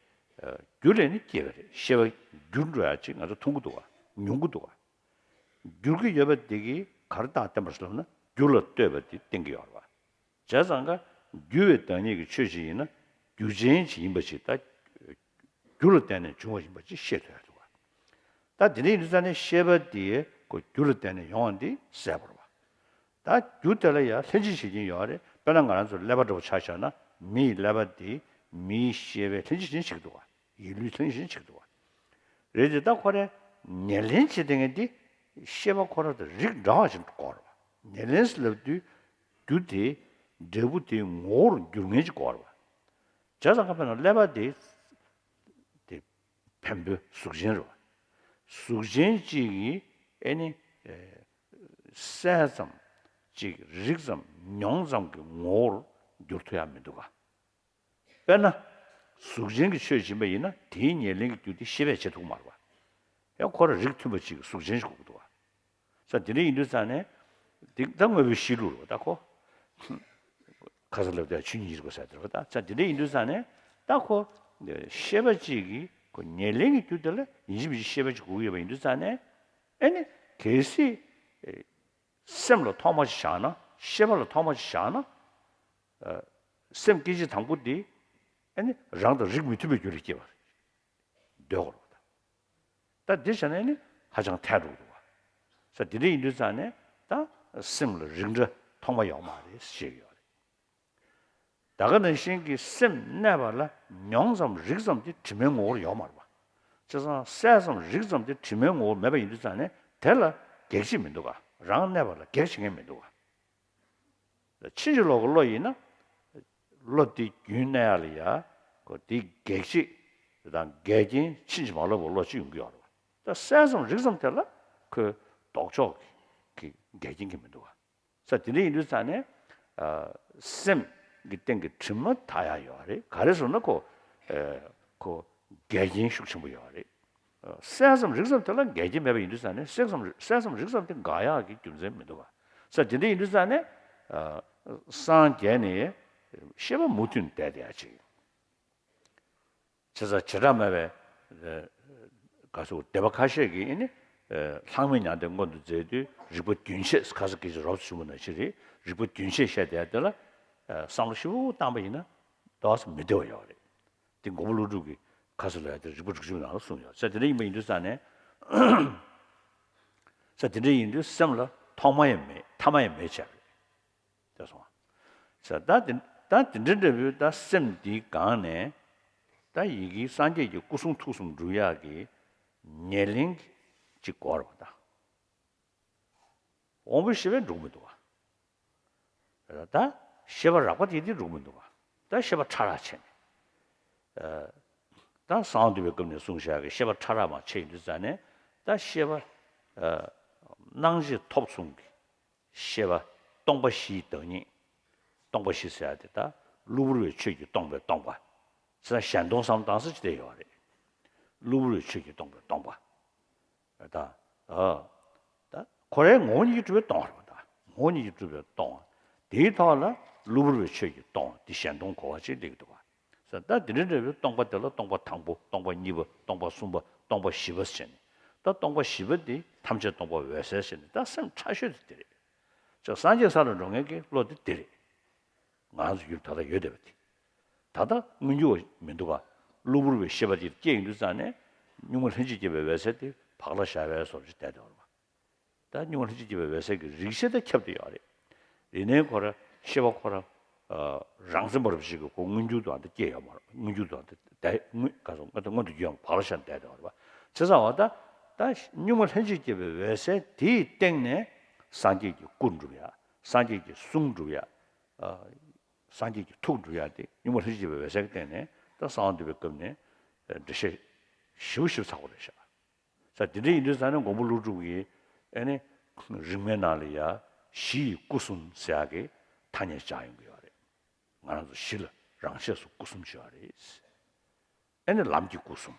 ཨ། རྒྱུ་ལས་ནི་སྐྱེས་པ་རེད། ཤེས་པ་འགྱུར་འགྲོ་ཡ་ཅིག་ང་ཚོ་མཐོང་གི་འདུག་པ། མྱོང་གི་འདུག་པ། འགྱུར་གྱི་ཡོད་པ་དེ་གིས་ག་རེ་བཏགས་བསྟན་པ་ཟེར་ལབ་ན། རྒྱུ་ལ་ལྟོས་པ་དེ་བསྟན་གྱི་ཡོད་རེད་པ། བྱས་ཙང་ཀ་འགྱུར་བའི་བདག་ཉིད་ཀྱི་ཆོས་ཅིག་ཡིན་ན་རྒྱུ་ཅན་ཅིག་ཡིན་པ་ཅིག་ད་རྒྱུ་ལ་བརྟེན་ནས་བྱུང་བ་ཡིན་པ་ཅིག་ཤེས་ཐུབ་ཡ་འདུག་ག་ད་དེ་འདྲ་ཡིན་དུས་ཙང་ནས་ཤེས་པ་དེ་ཁོ་རྒྱུ་ལ་བརྟེན་ནས་ཡོང་བ་འདི་གསལ་པོ་རེད་པ། ད་རྒྱུ་དེ་ལ་ཡང་ལྷན་ཅིག་བྱེད་ཀྱིན་ཡོད་རེད། དཔེར་ན་ང་རང་ཚོ་ཀླད་པ་འདྲ་པོ་ཆ་བཞག་ན། མི་ཡི་ཀླད་པ་དེ་མིའི་ཤེས་པས་ལྷན་ཅིག་བྱེད་ཀྱིན་བྱེད་ཀྱི་འདུག་ག་ཡིད་བློས་ལྷན་ཅིག་བྱེད་ཀྱི་འདུག་ག་རེད་དེ། ད་ཁོ་རས་ཉེར་ལེན་བྱེད་བསྡད་མཁན་དེ་ཤེས་པ་ཁོ་རང་དང་རིགས་འདྲ་བ་ཞིག་དགོས་རེད་པ། ཉེར་ལེན་ཟེར་ལབ་དུས་རྒྱུ་དེ་འབྲས་བུ་དེའི་ངོ་བོར་འགྱུར་མཁན་ཅིག་དགོས་རེད་པ། བྱས་ཙང་ཀ་དཔེར་ན་ཀླད་པ་དེ་དེ་བེམ་པོའི་གཟུགས་ཅན་རེད་པ། གཟུགས་ཅན་གཅིག་གིས་ཨེ་ནི། ཨེ། གསལ་ཙམ་གཅིག་རིག་ཙམ་མྱོང་ཙམ་གྱི་ངོ་བོར་འགྱུར་ཐུབ་ཡ་མི་འདུག་ག་དཔེར་ན། གཟུགས་ཅན་གྱི་ཆོས་ཡིན་པ་ཡིན་ན་དེའི་ཉེར་ལེན་གྱི་རྒྱུ་དེ་ཤེས་པས་བྱེད་ཐུབ་ཀྱི་མ་རེད་པ། ཡང་ཁོ་རང་རིགས་མཐུན་པ་གཅིག་གི་གཟུགས་ཅན་ཞིག་དགོས་ཀྱི་འདུག་ག་ས་དེ་འདྲ་ཡིན་དུས་ཙང་ནས། འདི་ད་དངོས་པོའི་གཤིས་ལུགས་རེད་པ་ད་ཁོ། ཁ་སང་ལབ་དུས་ཆོས་ཉིད་ཡིན་དགོས་ཟེར་དེ་རེད་པ་ད། ས་དེ་འདྲ་ཡིན་དུས་ཙང་ནས་ད་ཁོ། ཤེས་པ་གཅིག་གིས་ཁོ་ཉེར་ལེན་གྱི་རྒྱུ་དེ་ལ་ཡིན་གཅིག་མིན་གཅིག་ཤེས་པ་གཅིག་དགོས་ཀྱི་ཡོད་པ་ཡིན་དུས་ཙང་ནས། ཨེ་ནི། གལ་སྲིད། ཨེ། སེམས་ལ་ཐོག་མ་ཅིག་བཞག་ན། ཤེས་པ་ལ་ཐོག་མ་ཅིག་བཞག་ན། ཨ། སེམས་སྐད་ཅིག་དང་པོ་འདི། ཨེ་ནི། རང་དང་རིགས་མི་མཐུན་པའི་རྒྱུ་ལས་སྐྱེས་པ་རེད། འདོད་དགོས་རེད་པ་ད། ད་འདི་བྱས་ན་ནི་ཧ་ཅང་ཐལ་འགྲོ་གི་འདུག་ག་ས་འདི་འདྲ་ཡིན་དུས་ཙང་ནས་ད་སེམས་ལ་རིགས་འདྲ་ཐོག་མ་ཡོད་མ་རེད་ཞེས་ཡོད་རེད། ད་ག་ནང་བཞིན་གྱི་སེམས་གནས་པ་ལ་མྱོང་ཙམ་རིག་ཙམ་དེ་དྲི་མའི་ངོ་བོར་ཡོད་མ་རེད་པ། བྱས་ཙང་གསལ་ཙམ་རིག་ཙམ་དེ་དྲི་མའི་ངོ་བོར་མེད་པ་ཡིན་དུས་ཙང་ནས་དེ་ལ་གེགས་བྱེད་མི་འདུག་ག་རང་གནས་པ་ལ་གེགས་བྱེད་མཁན་མི་འདུག་ག་ཕྱིན་ཅི་ལོག་གི་བློ་ཡིན་ན། བློ་དེ་རྒྱུན་གནས་ཡ་ལ་ཡ། ཁོ་དེ་གེགས་བྱེད་དང་འགལ་རྐྱེན་ཕྱིན་ཅི་མ་ལོག་པའི་བློ་ཅིག་ཡོང་གི་ཡོད་རེད་པ། ད་གསལ་ཙམ་རིག་ཙམ་དེ་ལ་ཁོའི་ལྡོག་ཕྱོགས་ཀྱི་འགལ་རྐྱེན་གྱི་མི་འདུག་ག་ས་དེ་འདྲ་ཡིན་དུས་ཙང་ནས། ཨ། སེམས་ཀྱི་སྟེང་གི་དྲི་མ་དག་ཡ་ཡོད་རེད། ག་རེ་ཟེར་ན་ཁོ། ཨ། ཁོ་འགལ་རྐྱེན་ཤུགས་ཆེན་པོ་ཡོད་རེད། ཨ། གསལ་ཙམ་རིག་ཙམ་དེ་ལ་འགལ་རྐྱེན་མེད་པ་ཡིན་དུས་ཙང་ནས་གསལ་ཙམ་རིག་གསལ་ཙམ་རིག་ཙམ་དེ་འགག་ཡག་གི་རྒྱུ་མཚན་མི་འདུག་ག་ས་དེ་འདྲ་ཡིན་དུས་ཙང་ནས། ཨ། སངས་རྒྱས་ནས་ཤེས་པ་མུ་མཐུད་བསྡད་བསྡད་ཡ་ཅིག་བྱས་ཙང་བྱེ་བྲག་སྨྲ་བའི། ཨ། ག་ཟེར་སྡེ་པ་ཁ་ཤས་ཀྱིས་ཨེ་ནི། ཨ། ལྷག་མེད་མྱང་འདས་མངོན་དུ་མཛད་དུས་རིགས་པ་རྒྱུན་ཆད། ཁ་སང་སྐད་ཆ་རོབ་ཙམ་ཞུས་པ་ནང་བཞིན་རེད། རིགས་པ་རྒྱུན་ཆད་བཤད་བསྡད་ཡ་དེ་ལ། ཨ། བསམ་བློ་ཞིབ་པོ་བཏང་པ་ཡིན་ན་ཏོག་ཙམ་མི་བདེ་བ་ཡོད་རེད། དེ་མགོན་པོ་ཀླུ་སྒྲུབ་ཀྱིས་ཁ་སང་ལབ་ཡ་དེ་རིགས་པ་དྲུག་ཅུ་པའི་ནང་ལ་གསུངས་ཡོད་ཟེར། དེ་འདྲ་ཡིན་པ་ཡིན་དུས་ཙང་ནས། ཟེར། དེ་འདྲ་ཡིན་དུས་སེམས་ལ་ཐོག་མ་ཡང་མེད། ཐ་མ་ཡང་མེད་བྱས་རེད། དེ་སོང་། ཟེར། ད་དེ་ད་དེ་འདྲ་འདྲ་བོའི་ད་སེམས་འདིའི་སྒང་ནས་ད་ཡི་གེའི་སངས་རྒྱས་ཀྱི་སྐུ་གསུང་ཐུགས་གསུམ་འགྲུབ་ཡག་གི་ཉེར་ལེན་གྱི་ཅིག་དགོས་རེད་པ་ད། དབང་པོའི་ཤེས་པས་འགྲུབ་མི་འདུག་ག་ད་ཤེས་པ་རགས་པ་དེ་དེ་འགྲུབ་མི་འདུག་ག་ད་ཤེས་པ་ཕྲ་རགས་ཆེ་ནས། ད་གསང་བ་འདུས་པའི་སྐབས་ནས་གསུངས་བཞག་གི་ཤེས་པ་ཕྲ་རགས་མ་ཆེ་ཡིན་དུས་ཙང་ནས། ད་ཤེས་པ་སྣང་མཆེད་ཐོབ་གསུམ་གྱི་ཤེས་པ་སྟོང་པ་བཞིའི་བདག་ཉིད། སྟོང་པ་བཞི་ཟེར་ཡ་དེ་ད་གློ་བུར་བའི་ཆོས་ཀྱིས་སྟོང་པས་སྟོང་པ། ཟེར་ན་གཞན་སྟོང་བསམ་བློ་བཏང་ས་ཅི་བསྡད་ཡོད་རེད། གློ་བུར་བའི་ཆོས་ཀྱིས་སྟོང་པས་སྟོང་པ། ད་ཨ་ད་ཁོ་རའི་ངོ་བོ་ཉིད་ཀྱིས་གྲུབ་པས་སྟོང་བ་རེད་པ། ད་ངོ་བོ་ཉིད་ཀྱིས་གྲུབ་པས་སྟོང་བ། དེའི་ཐོག་ལ་གློ་བུར་བའི་ཆོས་ཀྱིས་སྟོང་བ་འདི་གཞན་སྟོང་གོ་བ་ཅིག་སླེབས་ཀྱི་འདུག་ག་ས་ད་འདི་འདྲའི་འདྲ་བའི་སྟོང་པ་དེ་ལ་སྟོང་པ་དང་པོ། སྟོང་པ་གཉིས་པ། སྟོང་པ་གསུམ་པ། སྟོང་པ་བཞི་པ་ཟེར་ནས། ད་སྟོང་པ་བཞི་པ་འདི་ཐམས་ཅད་སྟོང་པ་འོད་གསལ་ཟེར་ནས། ད་སེམས་ཕྲ་ཤོས་དེ་དེ་རེད། ཅག་སངས་རྒྱས་ས་ལ་འགྲོ་མཁན་གྱི་བློ་དེ་དེ་རེད། ང་རང་ཚོ་ཡུལ་ད་ལྟ་ཡོད་བསྡད་པ་དེ། ད་ལྟ་མངོན་གྱུར་བ་མི་འདུག་ག་གློ་བུར་བའི་ཤེས་པ་དེ་སྐྱེ་ཡོང་དུས་ཙང་ནས། གཉུག་མ་ལྷན་ཅིག་སྐྱེས་པའི་འོད་གསལ་དེ་བག་ལ་ཞ་བའི་བཟོ་འདྲ་ཞིག་བསྡད་བསྡད་པ་རེད་པ། ད་གཉུག་མ་ལྷན་ཅིག་སྐྱེས་པའི་འོད་གསལ་གྱི་རིགས་ཤེས་དང་ཁྱབ་བསྡད་ཡོད་རེད། ཡིན་ནའི་ཁོ་ར་ཤེས་པ་ཁོ་ར་རང་མཚན་མ་རབ་ཞིག་གི་ཁོ་མངོན་གྱུར་དུ་ཨ་འདི་སྐྱེས་ཡོད་མ་རེད། མངོན་གྱུར་དུ་ཨ་འདི་བསྡད། མངོན་ག་ཚོད་མངོན་དུ་མངོན་དུ་གྱུར་ཡོང་བག་ལ་ཞ་བསྡད་བསྡད་ཡོད་རེད་པ། བྱས་ཙང་བ་ད་ད་གཉུག་མ་ལྷན་ཅིག་སྐྱེས་པའི་འོད་གསལ་དེའི་སྟེང་ནས་སངས་རྒྱས་ཀྱི་སྐུ་འགྲུབ་ཡ། སངས་རྒྱས་ཀྱི་གསུང་འགྲུབ་ཡ། སངས་རྒྱས་ཀྱི་ཐུགས་འགྲུབ་ཡ་དེ་གཉུག་མ་ལྷན་ཅིག་སྐྱེས་པའི་འོད་གསལ་གྱི་སྟེང་ནས། ད་གསང་བ་འདུས་པའི་སྐབས་ནས་འགྲེལ་བཤད་ཞིབ་པོ་ཞིབ་ཚགས་པོ་རེད་ཤག་ས་དེ་འདྲ་ཡིན་དུས་ཙང་ནས་མགོན་པོ་ཀླུ་སྒྲུབ་ཀྱིས་ཨེ་ནི་རིག་མའི་ནང་ལ་ཡ་གཞི་ཡི་སྐུ་གསུམ་ཟེར་ཡག་གི་ཐ་སྙད་སྦྱར་ཡོང་གི་ཡོད་རེད། ང་རང་ཚོ་གཞི་ལ་རང་ཆས་སུ་སྐུ་གསུམ་ཞུ་བ་རེད། ཨེ་ནི་ལམ་གྱི་སྐུ་གསུམ།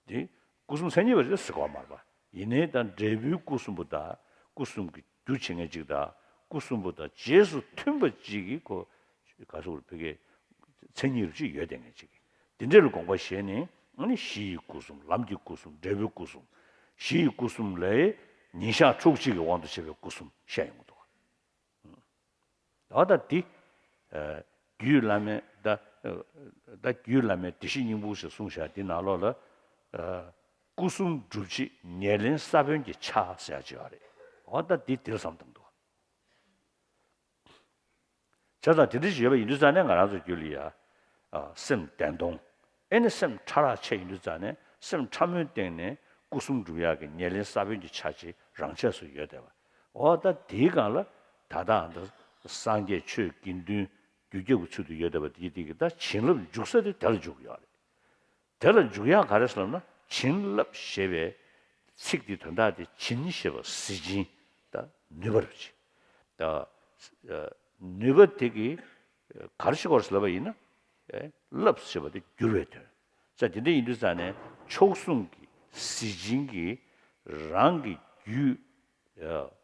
དེ་སྐུ་གསུམ་མཚན་ཉིད་པ་རེད་ཟེར་གོ་མ་རེད་པ། ཡིན་ནའི་ད་འབྲས་བུའི་སྐུ་གསུམ་པོ་དང་། སྐུ་གསུམ་གྱི་རྒྱུ་བྱེད་མཁན་གཅིག་དང་། སྐུ་གསུམ་པོ་དང་རྗེས་སུ་མཐུན་པ་གཅིག་གི་ཁོ་ག་ཟེར་དགོས་རེད། ཕ་གིའི་མཚན་ཉིད་རུ་གཅིག་ཡོད་བསྡད་མཁན་གཅིག་དེ་འདྲ་ལ་དགོངས་པ་བཞེས་ནས། ཨ་ནི་གཞི་ཡི་སྐུ་གསུམ། ལམ་གྱི་སྐུ་གསུམ། འབྲས་བུའི་སྐུ་གསུམ། གཞི་ཡི་སྐུ་གསུམ་ལས་ཉིན་ཞག་ཕྲུགས་གཅིག་གི་དབང་དུ་བྱས་པའི་སྐུ་གསུམ་བཤད་ཡོང་གི་འདུག་འོ་ད་འདི། ཨ། རྒྱུད་བླ་མའི་ད། ཨ། ད་རྒྱུད་བླ་མའི་བདེ་གཤེགས་སྙིང་པོ་ཞེས་གསུངས་བཞག་འདི་ནང་ལོགས་ལ། ཨ། སྐུ་གསུམ་སྒྲུབ་བྱེད་ཉེར་ལེན་ས་བོན་གྱི་ཆ་ཟེར་ཡག་ཅིག་ཡོད་རེད། འོ་ད་འདི་འདིར་བསམ་བཏང་འདུག་བྱས་ཙང་དེ་འདྲ་ཞིག་ཡོད་པ་ཡིན་དུས་ཙང་ནས། ང་རང་ཚོའི་རྒྱུད་ལ་ཡ། ཨ། སེམས་བདེན་སྟོང་། ཨེ་ནི་སེམས་ཕྲ་རགས་ཆེ་ཡིན་དུས་ཙང་ནས། སེམས་ཕྲ་མོའི་སྟེང་ནས་སྐུ་གསུམ་སྒྲུབ་ཡག་གི་ཉེར་ལེན་ས་བོན་གྱི་ཆ་ཅིག་རང་ཆས་སུ་ཡོད་བསྡད་པ། འོ་ད་དེའི་སྒང་ལ་ད་ལྟ་ཨ་ད་སངས་རྒྱས་ཆོས་དགེ་འདུན་རྒྱུད་རྒྱལ་གྱི་ཚུལ་དུ་ཡོད་བསྡད་པ་དེ་དེ་གི་ད་བྱིན་རླབས་འཇུག་ས་དེ་དེ་ལ་འཇུག་གི་ཡོད་རེད། དེ་ལ་འཇུག་ཡག་ག་རེ་ཟེར་ལབ་ན། བྱིན་རླབས་ཞེས་པའི་ཚིག་དེའི་དོན་དག་དེ། བྱིན་ཞེས་པ་གཟི་བྱིན་དང་ནུས་པ་རེད་པ། ད་ནུས་པ་དེ་གིས་ག་རེ་བྱེད་དགོས་རེད་ཟེར་ལབ་པ་ཡིན་ན། རླབས་ཞེས་པ་དེ་བསྒྱུར་བའི་དོན། ས་དེ་འདྲ་ཡིན་དུས་ཙང་ནས། མཆོག་གསུམ་གྱི་གཟི་བྱིན་གྱིས་རང་གི་རྒྱུད་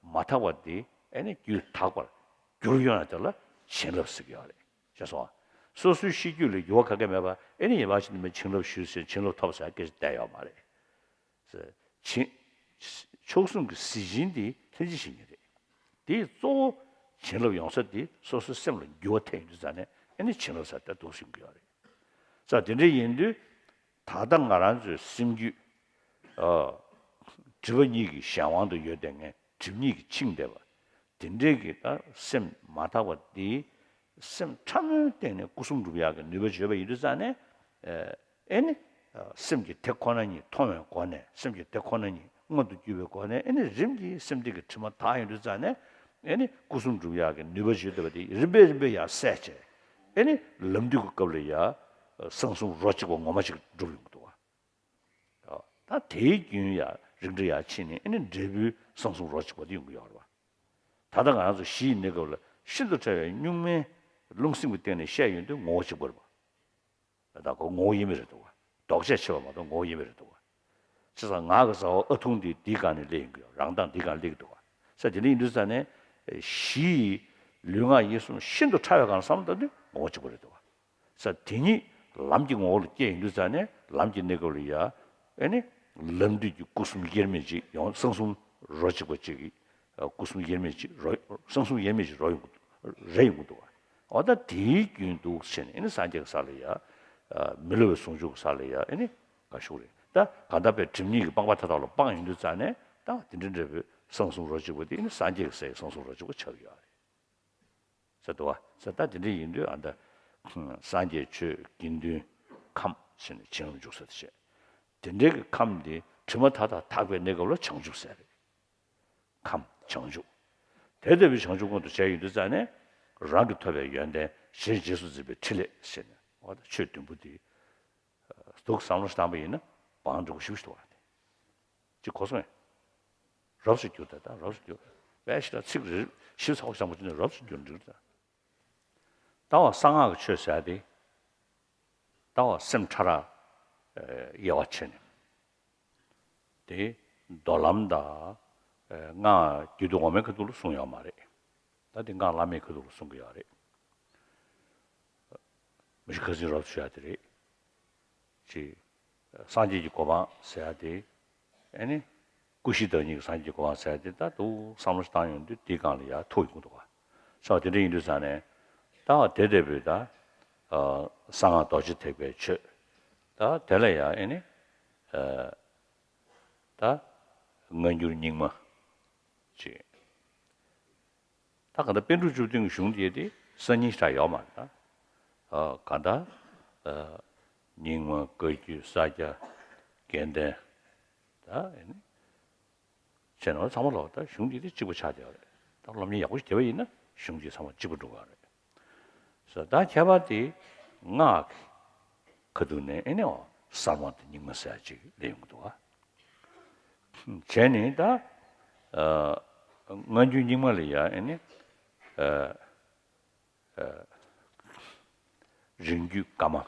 མ་དག་པ་དེ་ཨེ་ནི་རྒྱུད་དག་པར་བསྒྱུར་ཡོང་ཡ་དེ་ལ་བྱིན་རླབས་ཟེར་གྱི་ཡོད་རེད། ཤེས་སོང་ང་། སོ་སོའི་གཤིས་རྒྱུད་ལ་འགྱུར་བ་ག་གེ་མེད་པ། ཨེ་ནི་ཡིན་པ་ཞིག་ནི་མི་བྱིན་རླབས་ཞུས་ཟེར། བྱིན་རླབས་ཐོབ་ཟེར་སྐད་ཆ་བསྡད་ཡོད་མ་རེད། བྱིན། མཆོག་གསུམ་གྱི་གཟི་བྱིན་དེ་ལྷན་སྐྱེས་ཞིག་ཉིད་རེད། དེའི་གཙོ་བོ་བྱིན་རླབས་ཡོང་ས་དེ་སོ་སོའི་སེམས་ལ་འགྱུར་བ་ཐེབས་ཡོང་དུས་ཙང་ནས། ཨེ་ནི་བྱིན་རླབས་ཟེར་དེ་འདུག་སེ་ཡོང་གི་ཡོད་རེད། ས་དེ་འདྲ་ཡིན་དུས། ད་ལྟ་ང་རང་ཚོའི་སེམས་རྒྱུད། ཨ། སྒྲིབ་པ་གཉིས་ཀྱི་གཞན་དབང་དུ་ཡོད་བསྡད་མཁན། སྒྲིབ་གཉིས་ཀྱིས་འཆིང་བསྡད་པ་དེ་འདྲའི་གི་ད་སེམས་མ་དག་པ་དེའི་སེམས་ཕྲ་མོའི་སྟེང་ནས་སྐུ་གསུམ་སྒྲུབ་ཡག་གི་ནུས་པ་ཅིག་ཡོད་པ་ཡིན་དུས་ཙང་ནས། ཨེ་ནི་སེམས་ཀྱི་དེ་ཁོ་ན་ཉིད་མཐོང་བའི་སྒོ་ནས། སེམས་ཀྱི་དེ་ཁོ་ན་ཉིད་མངོན་དུ་གྱུར་པའི་སྒོ་ནས། ཨེ་ནི་རིམ་གྱིས་སེམས་གཏིང་གི་དྲི་མ་དག་ཡོང་དུས་ཙང་ནས། ཨེ་ནི་སྐུ་གསུམ་སྒྲུབ་ཡག་གི་ནུས་པ་ཅིག་ཡོད་བསྡད་པ་དེ་རིམ་པས་རིམ་པས་ཡར་སད་བྱས། ཨེ་ནི་ལམ་དུས་ཀྱི་སྐབས་ལ་ཡ་གསང་གསུམ་རོ་གཅིག་པ་ངོ་མ་ཅིག་འགྲུབ་ཡོང་གི་འདུག་བ། ད་དེའི་རྒྱུན་ཡ་རིམ་གྱིས་ཡར་ཕྱིན་ནས། ཨེ་ནི་འབྲས་བུའི་གསང་གསུམ་རོ་གཅིག་པ་དེ་ཡོང་གི་ཡོད་རེད་བ། ད་ལྟ་ང་རང་ཚོ་གཞི་ཡི་གནས་སྐབས་ལ་ཤིན་ཏུ་ཕྲ་བའི་གཉུག་མའི་རླུང་སེམས་ཀྱི་སྟེང་ནས་བཤད་ཡོང་དུས་ངོ་བོ་གཅིག་པ་རེད་བ། ད་ཁོ་ངོ་བོ་དབྱེར་མེད་རེད་འདུག་བ། ལྡོག་ཆས་ཕྱེ་བ་མ་གཏོགས་ངོ་བོ་དབྱེར་མེད་རེད་འདུག་བ། བྱས་ཙང་ངག་གི་རྩ་བ་ཨ་ཐུང་དེ་འདིའི་སྒང་ནས་སླེབས་ཡོང་གི་ཡོད། རང་མདངས་འདིའི་སྒང་སླེབས་ཀྱི་འདུག་བ། ས་དེ་འདྲ་ཡིན་དུས་ཙང་ནས། གཞི་ཡི་ལུས་ངག་ཡིད་གསུམ་ཤིན་ཏུ་ཕྲ་བའི་སྒང་ལ་བསམ་བློ་བཏང་དུས་ངོ་བོ་གཅིག་པ་རེད་འདུག་བ། ས་དེ་ཉིད་ལམ་གྱི་ངོ་བོ་ལ་སྐྱེས་ཡོང་དུས་ཙང་ནས། ལམ་གྱི་གནས་སྐབས་ལ་ཡ། ཨེ་ནི་ལམ་དུས་ཀྱི་སྐུ་གསུམ་དབྱེར་མེད་ཅིག་ཡོང་། གསང་གསུམ་རོ་གཅིག་པ་ཅིག་གི། སྐུ་གསུམ་དབྱེར་མེད་ཅིག་རོ། གསང་གསུམ་དབྱེར་མེད་ཅིག་རོ་ཡོང་གི་འདུག་རེ་ཡོང་གི་འདུག་བ། འོ་ད་དེའི་རྒྱུན་འདུག་ཟེར་ནས། ཨེ་ནི་སངས་རྒྱས་ཀྱི་ས་ལ་ཡ། མི་སླུ་བའི་ཟུང་འཇུག་གི་ས་ལ་ཡ། ཨེ་ནི་ག་ཞུ་རེད། ད་གང་ལྟར་པའི་སྒྲིབ་གཉིས་ཀྱི་སྤངས་པ་མཐའ་དག་ལ་སྤངས་ཡོང་དུས་ཙང་ནས། ད་དེ་འདྲ་འདྲ་བའི་གསང་གསུམ་རོ་གཅིག་པ་དེ། ཨེ་ནི་སངས་རྒྱས་ཀྱི་སའི་གསང་གསུམ་རོ་གཅིག་པ་ཆགས་ཀྱི་ཡོད་རེད། ཟེར་འདུག་བ། ཟེར། ད་དེ་འདྲ་ཡིན་དུས་ཨ་ད་སངས་རྒྱས་ཆོས་དགེ་འདུན་ཁམས་ཟེར་ནས་བྱིན་རླབས་འཇུག་ས་དེ་བྱས། དེ་འདྲའི་གི་ཁམས་དེ་དྲི་མ་མཐའ་དག་དག་པའི་གནས་སྐབས་ལ་བྱང་ཆུབ་ཟེར་རེད། ཁམས་བྱང་ཆུབ། དེ་ལྟ་བུའི་བྱང་ཆུབ་མངོན་དུ་བྱས་ཡོང་དུས་ཙང་ནས་རང་གིས་ཐོབ་པའི་ཡོན་ཏན་གཞན་རྗེས་སུ་འཛིན་པའི་ཕྲིན་ལས་ཟེར་ནས། འོ་ད་ཆོས་བདུན་པོ་འདི་འདུག་བསམ་བློ་བཏང་པ་ཡིན་ན་བང་འགྲོ་གི་ཞིབ་ཞིབ་འདུག་བ། དེ་ཅིག་གོ་སོང་ངས། རབ་ཏུ་གྱུར་ད། ད་རབ་ཏུ་གྱུར། དཔེ་ཞིག་ལ་ཚིག་རེ་ཞིབ་ཚགས་པོ་ཅིག་བྱས་པ་ཅིག་ནས་རབ་ཏུ་གྱུར་འགྲིག་ད། ད་བ་གསང་སྔགས་ཀྱི་ཆོས་ཟེར་ཡ་དེ། ད་བ་སེམས་ཕྲ་རགས་དབྱེ་བ་ཕྱེ་ནས། དེ་མདོ་ལམ་དང་སྔགས་རྒྱུད་སྡེ་འོག་མའི་ཁ་ཐུག་ལ་གསུངས་ཡོད་མ་རེད། ད་དེ་སྔགས་བླ་མེད་ཁ་ཐུག་ལ་གསུང་གི་ཡོད་རེད། མུ་བཞི་ཁ་སྲིན་རབ་ཏུ་ཞུ་ཡ་དེ་རེད། ཅེས། སངས་རྒྱས་ཀྱི་གོ་འཕང་ཟེར་ཡ་དེ། ཨེ་ནི། ཀུན་གཞི་བདག་ཉིད་ཀྱི་སངས་རྒྱས་ཀྱི་གོ་འཕང་ཟེར་ཡ་དེ་ད་འདུག་བསམ་བློ་བཏང་ཡོང་དུས་དེའི་སྒང་ལ་ཡར་ཐུག་ཡོང་གི་འདུག་ག། ས་བ་དེ་འདྲ་ཡིན་དུས་ཙང་ནས། ད་བ་དེ་ལྟ་བུའི་ད། གསང་སྔགས་རྡོ་རྗེ་ཐེག་པའི་ཆོས། ད་དེ་ལ་ཡང་ཨེ་ནི། ད། སྔ་འགྱུར་རྙིང་མ། ཅེས། ད་ག་ད་པཎ་གྲུབ་བཅུ་བདུན་གྱི་གཞུང་དེ་དེ་གསར་རྙིང་ཞེ་དྲག་ཡོད་མ་རེད་ད། ཨ། ག་ད། ཨ། རྙིང་མ། བཀའ་བརྒྱུད། ས་སྐྱ། དགེ་ལྡན། ད་ཨེ་ནི། བྱས་ན་ཚང་མ་ལོག་ད་གཞུང་དེ་དེ་གཅིག་པ་ཆགས་བསྡད་ཡོད་རེད། ད་སློབ་གཉེར་ཡག་པོ་ཞིག་བྱས་པ་ཡིན་ན་གཞུང་དེ་ཚང་མ་གཅིག་པ་འགྲོ་གི་རེད། ས་ད་ཁྱད་པར་དེ་སྔགས་ཀྱི་ཁ་ཐུག་ནས་ཨེ་ནི་འོ་གསར་མ་དང་རྙིང་མ་ཟེར་ཅིག་སླེབས་ཡོང་གི་འདུག་ག། བྱས་ནས་ད། ཨ། སྔ་འགྱུར་རྙིང་མ་ལ་ཡང་ཨེ་ནི། ཨ། ཨ། རིང་བརྒྱུད་བཀའ་མ།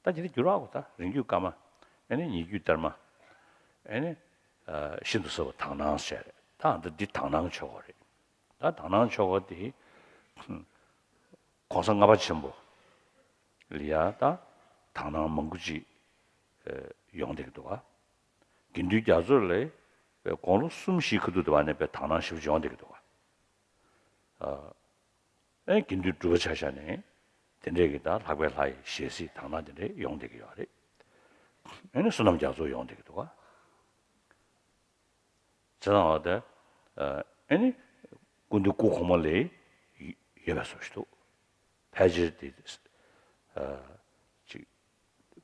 ད་དེ་འདྲ་འགྱུར་བ་གོ་ད་རིང་བརྒྱུད་བཀའ་མ། ཨེ་ནི་ཉེ་བརྒྱུད་གཏེར་མ། ཨེ་ནི། ཨ། ཤིན་ཏུ་ཟབ་པ་དག་སྣང་ཟེར། ད་འདི་འདི་དག་སྣང་ཆོས་འཁོར་རེད། ད་དག་སྣང་ཆོས་འཁོར་དེ། གོང་ས་ལྔ་པ་ཆེན་པོ་ལ་ཡ་ད་དག་སྣང་མང་པོ་ཅིག་ཡོང་བསྡད་ཀྱི་འདུག་ག། དགེ་འདུན་རྒྱ་མཚོ་ལ་དགུང་ལོ་གསུམ་བཞིའི་ཁ་ཐུག་དུ་བ་ནས་དཔེ་དག་སྣང་ཞེ་པོ་ཅིག་ཡོང་བསྡད་ཀྱི་འདུག་ག། ཨ། ཨེ་དགེ་འདུན་གྲུབ་པ་ཆ་བཞག་ནས་དེ་འདྲས་ཀྱི་ད་ལྷག་པའི་ལྷ་ཡི་ཞལ་གཟིགས་དག་སྣང་དེ་འདྲས་ཡོང་བསྡད་ཀྱི་ཡོད་རེད། ཨེ་ནི་བསོད་ནམས་རྒྱ་མཚོ་ཡོང་བསྡད་ཀྱི་འདུག་ག། བྱས་ཙང་འོ་དེ། ཨ་ནི། སྐུ་མདུན་སྐུ་གོང་མ་ལ་ཡོད་པའི་བཟོ་ཞིག་འདུག། ཕལ་ཆེར་དེ། ཨ། ཅིག།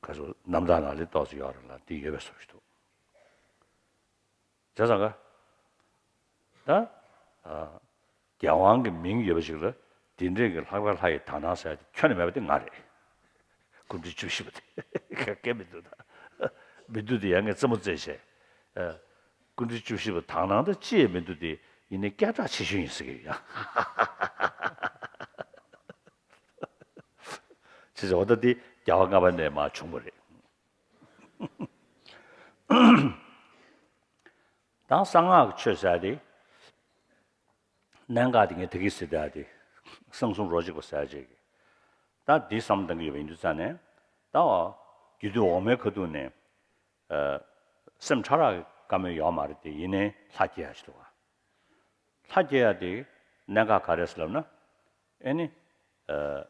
ག་ཚོད་རྣམ་ཐར་ནང་ལ་ཏོག་ཙམ་ཡོད་རེད་ལ་དེ་ཡོད་པའི་བཟོ་ཞིག་འདུག། བྱས་ཙང་ག། ད། ཨ། རྒྱལ་དབང་གི་མིང་ཡོད་པ་ཞིག་ལ་དེ་འདྲས་ཀྱི་ལྷག་པའི་ལྷ་ཡི་དག་སྣང་ཟེར་ཡ་དེ་ཁྱོན་ནས་མེད་པ་དེ་ང་རེད། སྐུ་ཕྲེང་བཅུ་བཞི་པ་དེ། ག་གེ་མི་འདུག་ད། མི་འདུག་དེ་ཡང་ངས་རྩེད་མོ་རྩེས་བྱས། ཨ། སྐུ་ཕྲེང་བཅུ་བཞི་པ་དག་སྣང་ད་ཅི་ཡང་མི་འདུག་དེ་ཡིན་ནའི་སྐད་གྲགས་ཆེ་ཤོས་ཡིན་ཟེར་གི་ཡོད་ཡ། བྱས་ཙང་འོ་ད་དེ་རྒྱལ་བ་ལྔ་པ་ནས་མར་བྱུང་བ་རེད། ད་གསང་སྔགས་ཀྱི་ཆོས་ཟེར་དེ། གནད་འགག་དེ་ངས་དེ་གིས་ཟེར་བསྡད་དེ། གསང་གསུམ་རོ་གཅིག་པ་ཟེར་ཅིག། ད་འདི་བསམ་བཏང་གི་ཡོད་པ་ཡིན་དུས་ཙང་ནས། ད་བ། རྒྱུད་སྡེ་འོག་མའི་ཁ་ཐུག་ནས། ཨ། སེམས་ཕྲ་རགས་ཀྱི་བཀའ་མོལ་ཡོད་མ་རེད་དེ་ཡིན་ནའི་ལྷ་སྐྱེ་ཡ་ཞིག་འདུག་ག། ལྷ་སྐྱེ་ཡ་དེ་གནད་འགག་ག་རེ་ཟེར་ལབ་ན། ཨེ་ནི། ཨ།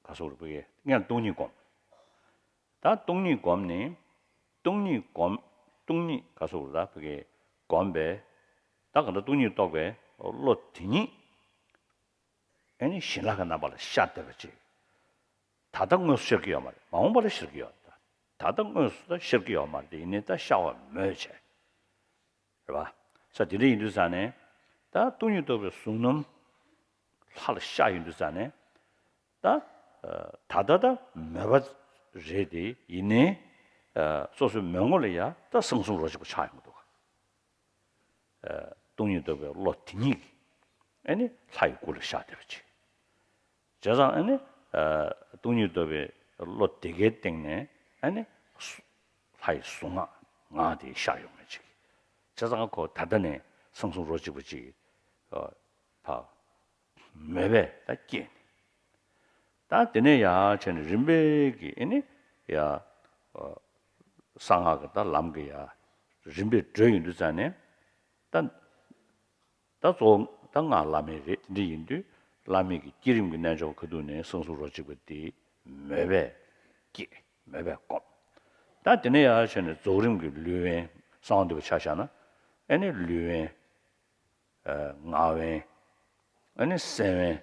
ག་སོགས་རུ་བུ་གའི་སྔོན་སྟོང་ཉིད་སྒོམ། ད་སྟོང་ཉིད་སྒོམ་ནི། སྟོང་ཉིད་སྒོམ། སྟོང་ཉིད་ག་སོགས་རུ་ད་བུ་གའི་སྒོམ་པས། ད་ག་འདྲ་སྟོང་ཉིད་རྟོགས་པའི་བློ་དེ་ཉིད། ཨེ་ནི་བྱིན་རླབས་ཀྱི་རྣམ་པ་ལ་ཤར་བསྡད་པ་ཅིག། ད་ལྟ་དངོས་སུ་ཤར་གྱི་ཡོད་མ་རེད། མ་འོངས་པ་ལ་ཤར་གྱི་ཡོད། ད་ལྟ་དངོས་སུ་ད་ཤར་གྱི་ཡོད་མ་རེད་དེ་ཡིན་ནའི་ད་ཤར་བ་མོས་བྱས། རེད་པ། ས་དེ་འདྲ་ཡིན་དུས་ཙང་ནས། ད་སྟོང་ཉིད་རྟོགས་པའི་གཟུང་རྣམ་ལྷ་ལ་ཤར་ཡོང་དུས་ཙང་ནས། ད། ད་ལྟ་ད་མོས་པ་རེད་དེ་ཡིན་ནའི། སོ་སོའི་མོས་ངོ་ལ་ཡ་ད་གསང་གསུམ་རོ་གཅིག་པ་ཆགས་ཡོང་གི་འདུག་ག། སྟོང་ཉིད་རྟོགས་པའི་བློ་དེ་ཉིད་ཀྱིས་ཨ་ནི་ལྷ་ཡི་སྐུ་ལ་ཤར་བསྡད་པ་ཅིག། བྱས་ཙང་ཨ་ནི། ཨ། སྟོང་ཉིད་རྟོགས་པའི་བློ་དེ་གའི་སྟེང་ནས་ཨ་ནི། ལྷ་ཡི་གཟུངས་སྔགས་ངག་དེ་ཤར་ཡོང་མཁན་ཅིག། བྱས་ཙང་ཁོ་ད་ལྟ་ནས་གསང་གསུམ་རོ་གཅིག་པ་ཅིག། ཨ། ཕ། མོས་པས་ད་སྐྱེས་ནས། ད་དེ་ནས་ཡར་བྱས་ནས་རིམ་པས་ཀྱིས་ཨ་ནི་ཡ། ཨ། གསང་སྔགས་ཀྱི་ད་ལམ་གྱི་ཡ། རིམ་པས་བགྲོད་ཡོང་དུས་ཙང་ནས། ད། ད་གཙོ་བོ་ད་སྔགས་བླ་མེད་རེད། དེ་འདྲ་ཡིན་དུས་བླ་མེད་ཀྱི་བསྐྱེད་རིམ་གྱི་རྣལ་འབྱོར་ཁ་ཐུག་ནས་གསང་གསུམ་རོ་གཅིག་པ་དེ་མོས་པས་བསྐྱེད། མོས་པས་བསྒོམ། ད་དེ་ནས་ཡར་བྱས་ནས་རྫོགས་རིམ་གྱི་ལུས་དབེན་གསང་བ་འདུས་པ་ཆ་བཞག་ན། ཨ་ནི་ལུས་དབེན། ཨ། ངག་དབེན། ཨ་ནི་སེམས་དབེན།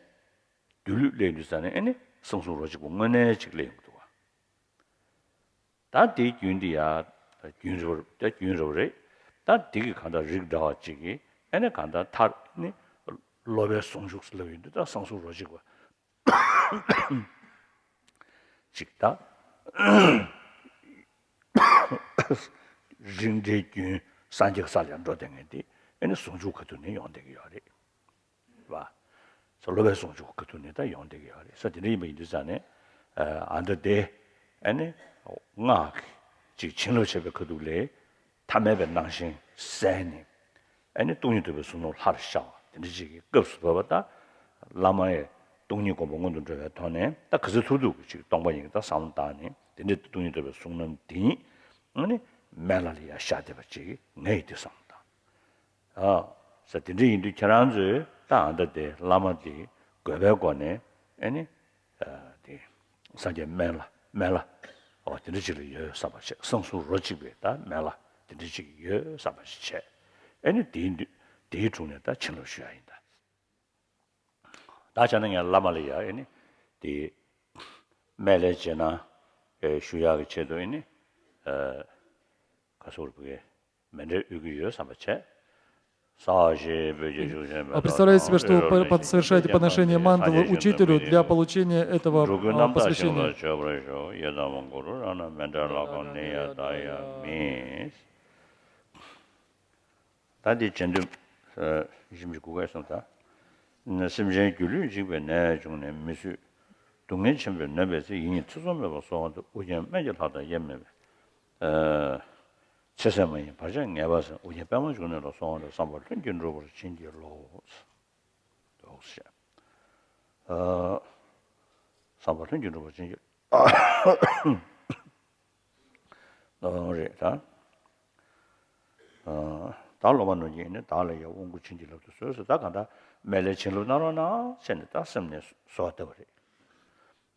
སྡོད་ལུས་སླེབས་དུས་ཙང་ནས་ཨ་ནི་གསང་གསུམ་རོ་གཅིག་པ་དངོས་གནས་ཅིག་སླེབས་ཡོང་གི་འདུག་ག། ད་དེའི་རྒྱུན་དེ་ཡ། རྒྱུན་རིང་པོ་ད་རྒྱུན་རིང་པོ་རེད། ད་དེ་གི་གང་ལྟར་རིགས་འདྲ་བ་གཅིག་གིས་ ཨ་ནི་གང་ལྟར་མཐར་ནི་སློབ་པའི་ཟུང་འཇུག་ལབ་ཡོང་དུས་ད་གསང་གསུམ་རོ་གཅིག་པ་ཅིག་ད། རིགས་འགྲེའི་རྒྱུན་སངས་རྒྱས་ཀྱི་ས་ལ་འགྲོ་བསྡད་མཁན་དེ་ཨ་ནི་ཟུང་འཇུག་གི་ཁ་ཐུག་ནས་ཡོང་བསྡད་ཀྱི་ཡོད་རེད་བ། སློབ་པའི་ཟུང་འཇུག་གི་ཁ་ཐུག་ནས་ད་ཡོང་བསྡད་ཀྱི་ཡོད་རེད། ས་དེ་འདྲ་ཡིན་པ་ཡིན་དུས་ཙང་ནས་ཨ་ནི་དེ་ཨ་ནི་སྔགས་ཀྱི་ཅིག་བྱིན་རླབས་བྱས་པའི་ཁ་ཐུག་ལས་ཐ་མལ་པའི་སྣང་ཞེན་བསལ་ནས། ཨ་ནི་སྟོང་ཉིད་རྟོགས་པའི་གཟུགས་རྣམས་ལྷར་ཤར་བ་དེ་འདྲ་ཅིག་གི་སྐབས་སུ་བབ་པ་དང་། བླ་མ་ཡི་སྟོང་ཉིད་སྒོམ་པ་སྔོན་དུ་འགྲོ་བའི་ཐོག་ནས་ད་ག་ཚོད་ཐུབ་ཐུབ་ཀྱི་ཅིག་སྟོང་པ་ཉིད་ཀྱི་ད་བསམ་བློ་བཏང་ནས་དེ་འདྲའི་སྟོང་ཉིད་རྟོགས་པའི་གཟུགས་རྣམས་དེ་ཉིད་ཨ་ནི་སྨན་བླ་ལ་ཡར་ཤར་བསྡད་པ་ཅིག་ངས་ཡིད་དུ་བསམ་བློ་བཏང་། ཨ། ས་དེ་འདྲ་ཡིན་དུས་ཁྱེད་རང་ཚོས་ད་ཨ་ད་དེ་བླ་མ་དེ་དགོས་པའི་སྒོ་ནས་ཨ་ནི། ཨ། དེ་སངས་རྒྱས་སྨན་བླ་སྨན་བླ། ཨོ་དེ་འདྲ་ཅིག་ལ་ཡོད་བསམ་པ་བྱས། གསང་གསུམ་རོ་གཅིག་པའི་ད་སྨན་བླ་དེ་འདྲ་ཅིག་ཡོད་བསམ་པ་ཞིག་བྱས། ཨ་ནི་དེའི་མདུན་དེའི་དྲུང་ནས་ད་བྱིན་རླབས་ཞུ་ཡ་ཡིན་ད། ད་བྱས་ན་ངས་བླ་མ་ལ་ཡ་ཨ་ནི་དེ་སྨན་བླའི་རྗེས་གནང་ཞུ་ཡག་གི་ཆེད་དུ་ཨ་ནི། ཨ། ག་སོགས་རུ་བུ་གའི་མཎྜལ་དབུལ་གྱི་ཡོད་བསམ་པ་བྱས། ས་ཞེས་བོད་ཀྱི་ཤུགས་ཆེན་པོས། А представляет себе, что вы по- под- совершаете подношение мандалы учителю для получения этого, а, посвящения. འགྲོ་ཀུན་རྣམ་དག་ཞིང་ལ་སྤྱོད་པར་ཤོག་ཡི་དམ་གུ་རུ་རཏྣ་མཎྜལ་ལ་གོ་ནི་ཡ་ད་ཡ་མི། ད་འདི་རྗེས་ཟློས། ཨ། ཞིབ་འཇུག་དགུ་ག་གསུམ་དང་། སེམས་ཅན་སྒྱུ་ལུས་འཇིག་པའི་ནད་བྱུང་ནས་མི་བཟོད། སྡུག་བསྔལ་ཆེན་པོས་ནོན་པའི་ཚེ། ཡིད་གཉིས་ཐེ་ཚོམ་མེད་པར་གསོལ་བ་འདེབས། ཨོ་རྒྱན་སྨན་གྱི་ལྷ་དང་དབྱེར་མེད་པའི། ཨ། ཚེ་ཟད་མ་ཡིན་བར་ཆད་ངེས་པར་སེལ། ཨོ་རྒྱན་པདྨ་འབྱུང་གནས་ལ་གསོལ་བ་འདེབས། བསམ་པ་ལྷུན་གྱིས་འགྲུབ་པར་བྱིན་གྱིས་རློབས། འདུག་ཟེར། ཨ། བསམ་པ་ལྷུན་གྱིས་འགྲུབ་པར་བྱིན་གྱིས། ཨ། རེད་ད། ཨ། བདག་སློབ་མ་རྣམས་ཀྱིས་ནི། བདག་ལ་ཡང་དབང་བསྐུར་བྱིན་གྱིས་བརླབ་ཏུ་གསོལ་ཟེར། ད་གང་ལྟར་སྨན་བླའི་བྱིན་རླབས་གནང་རོགས་གནང་ཟེར་ནས་ད་སེམས་ནས་གསོལ་བ་བཏབ་པ་རེད།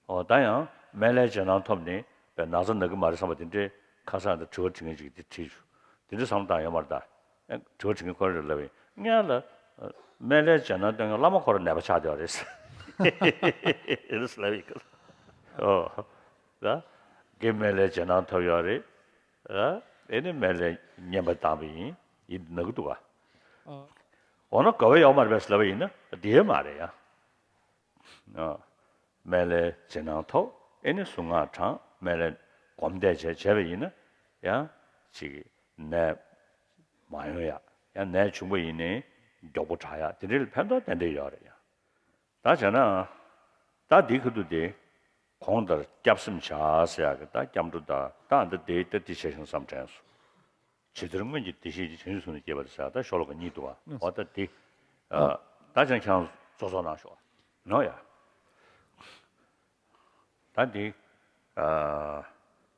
ཨོ་ད་ཡང་སྨན་བླའི་རྗེས་གནང་ཐོབ་ནས་པའི་ན་ཚ་ན་གི་མ་རེད་བསམ་པ་དེ་འདྲའི་ཁ་སང་དུ་དྲི་བ་དྲི་མཁན་ཅིག་དེ་དྲིས་བྱུང་། དེ་འདྲ་བསམ་བློ་བཏང་ཡོད་མ་རེད་ད། ཨེ། དྲི་བ་དྲི་མཁན་ཁོ་རེ་ལབ་པས། སྔོན་ལ་སྨན་བླའི་རྗེས་གནང་སྟོན་མཁན་བླ་མ་ཁོ་རང་ནད་པ་ཆགས་བསྡད་པ་རེད་ཟེར། དེ་འདྲ་ལབ་ཡོད་གི། ཨོ། ད་གི་སྨན་བླའི་རྗེས་གནང་ཐོབ་ཡོད་རེད། ཨ། ཨེ་ནི་སྨན་བླའི་བསྙེན་པ་བཏང་པ་ཡིན། ཡིད་ན་གི་འདུག་ག། ཨ། འོ་ན་དགའ་བོ་ཡོད་མ་རེད་པས་ལབ་པ་ཡིན་ན་དེ་མ་རེད་ཡ། ཨ། སྨན་བླའི་རྗེས་གནང་ཐོབ། ཨེ་ནི་གཟུངས་སྔགས་བགྲངས། སྨན་བླའི་སྒོམ་བཟླས་བྱས་བྱས་པ་ཡིན་ན་ཡང་ཅིག་ནད་མ་ཡོང་ཡ། ཡང་ནད་བྱུང་པ་ཡིན་ནའི་མགྱོགས་པོ་དྲག་ཡ། དེ་འདྲའི་ཕན་ཐོགས་ཏན་ཏན་ཡོད་རེད་ཡ། ད་བྱས་ན་ད་འདི་ཁ་ཐུག་དེ་གོང་ལྟར་སྐྱབས་སེམས་བྱ་ཟེར་ཡ་གི་ད་སྐྱབས་འགྲོ་ད་ད་འདི་དེ་ད་འདི་བྱས་ཤིང་བསམ་དྲན་སོང་། ཇི་ལྟར་སྔོན་གྱི་བདེ་གཤེགས་ཀྱིས། བྱང་ཆུབ་སེམས་ནི་བསྐྱེད་པ་དང་ཟེར། ད་ཤོ་ལོ་ཀ་གཉིས་འདུག་བ། ཨོ་ད་འདི། ཨ། ད་ཅང་ཁྱང་རྫོགས་རྫོགས་གནང་ཤོག་ནོ་ཡ། ད་འདི། ཨ།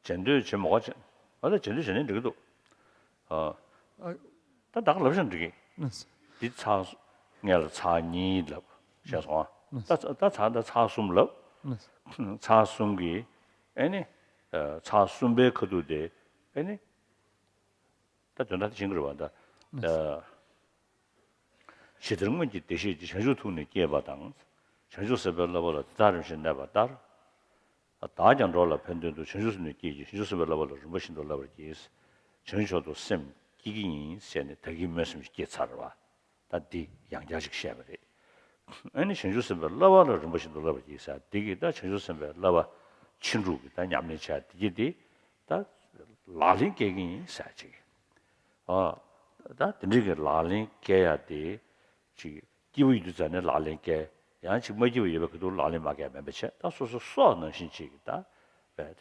རྗེས་ཟློས་བྱེད་མ་དགོས་བྱས། ཨོ་ད་རྗེས་ཟློས་བྱས་ནས་འགྲིག་གི་འདུག་ཨ། ད་ད་ག་ལབ་ཤག་འགྲིག་གི། འདི་ཚར་སོང་། སྔོན་ལ་ཚར་གཉིས་ལབ་བྱས་སོང་ཨ། ད་ད་ཚར་ད་ཚར་གསུམ་ལབ། ཚར་གསུམ་གི་ཨེ་ནི། ཨ། ཚར་གསུམ་པའི་ཁ་ཐུག་དེ་ཨེ་ནི། ད་དོན་དག་དེ་ཤེས་ཀྱི་རེད་བ་ད། ཨ། ཇི་ལྟར་སྔོན་གྱི་བདེ་གཤེགས་ཀྱིས། བྱང་ཆུབ་ཐུགས་ནི་བསྐྱེད་པ་དང་། བྱང་ཆུབ་སེམས་དཔའི་བསླབ་པ་ལ་དེ་དག་རིམ་བཞིན་གནས་པ་ལྟར། བདག་ཀྱང་འགྲོ་ལ་ཕན་དོན་དུ། བྱང་ཆུབ་སེམས་ནི་བསྐྱེད་ཅིང་། བྱང་ཆུབ་སེམས་དཔའི་བསླབ་པ་ལ་རིམ་པ་བཞིན་དུ་བསླབ་པར་བགྱི། བྱང་ཆུབ་མཆོག་ཏུ་སེམས་བསྐྱེད་ཀྱི་ཡིན་ཟེར་ནས་ད་གིན་སྨོན་སེམས་ཤིག་བསྐྱེད་ཚར་བ། ད་འདི་ཡང་བསྐྱར་ཅིག་བཤད་པ་རེད། ཨ་ནི་བྱང་ཆུབ་སེམས་དཔའི་བསླབ་པ་ལ་རིམ་པ་བཞིན་དུ་བསླབ་པར་བགྱི་ཟེར། འདི་གིས་ད་བྱང་ཆུབ་སེམས་དཔའི་བསླབ་པ་ཕྱིན་དྲུག་གི་ད་ཉམས་ལེན་བྱ་འདི་གིས་འདི་ད་ལག་ལེན་སྐྱེལ་གྱི་ཡིན་ཟེར་ཅིག་ཨ། ད་དེ་འདྲའི་གི་ལག་ལེན་སྐྱེལ་ཡ་དེ་ཅིག་སྐྱིད་པོ་ཡོད་དུས་ཙང་ནས་ལག་ལེན་སྐྱེལ། ཡང་ཅིག་མ་སྐྱིད་པ་ཡོད་པའི་ཁ་ཐུག་ལག་ལེན་མ་སྐྱེལ་མེད་པ་བྱས། ད་སོ་སོ་སྲོག་ནང་བཞིན་ཅིག་ད་བས།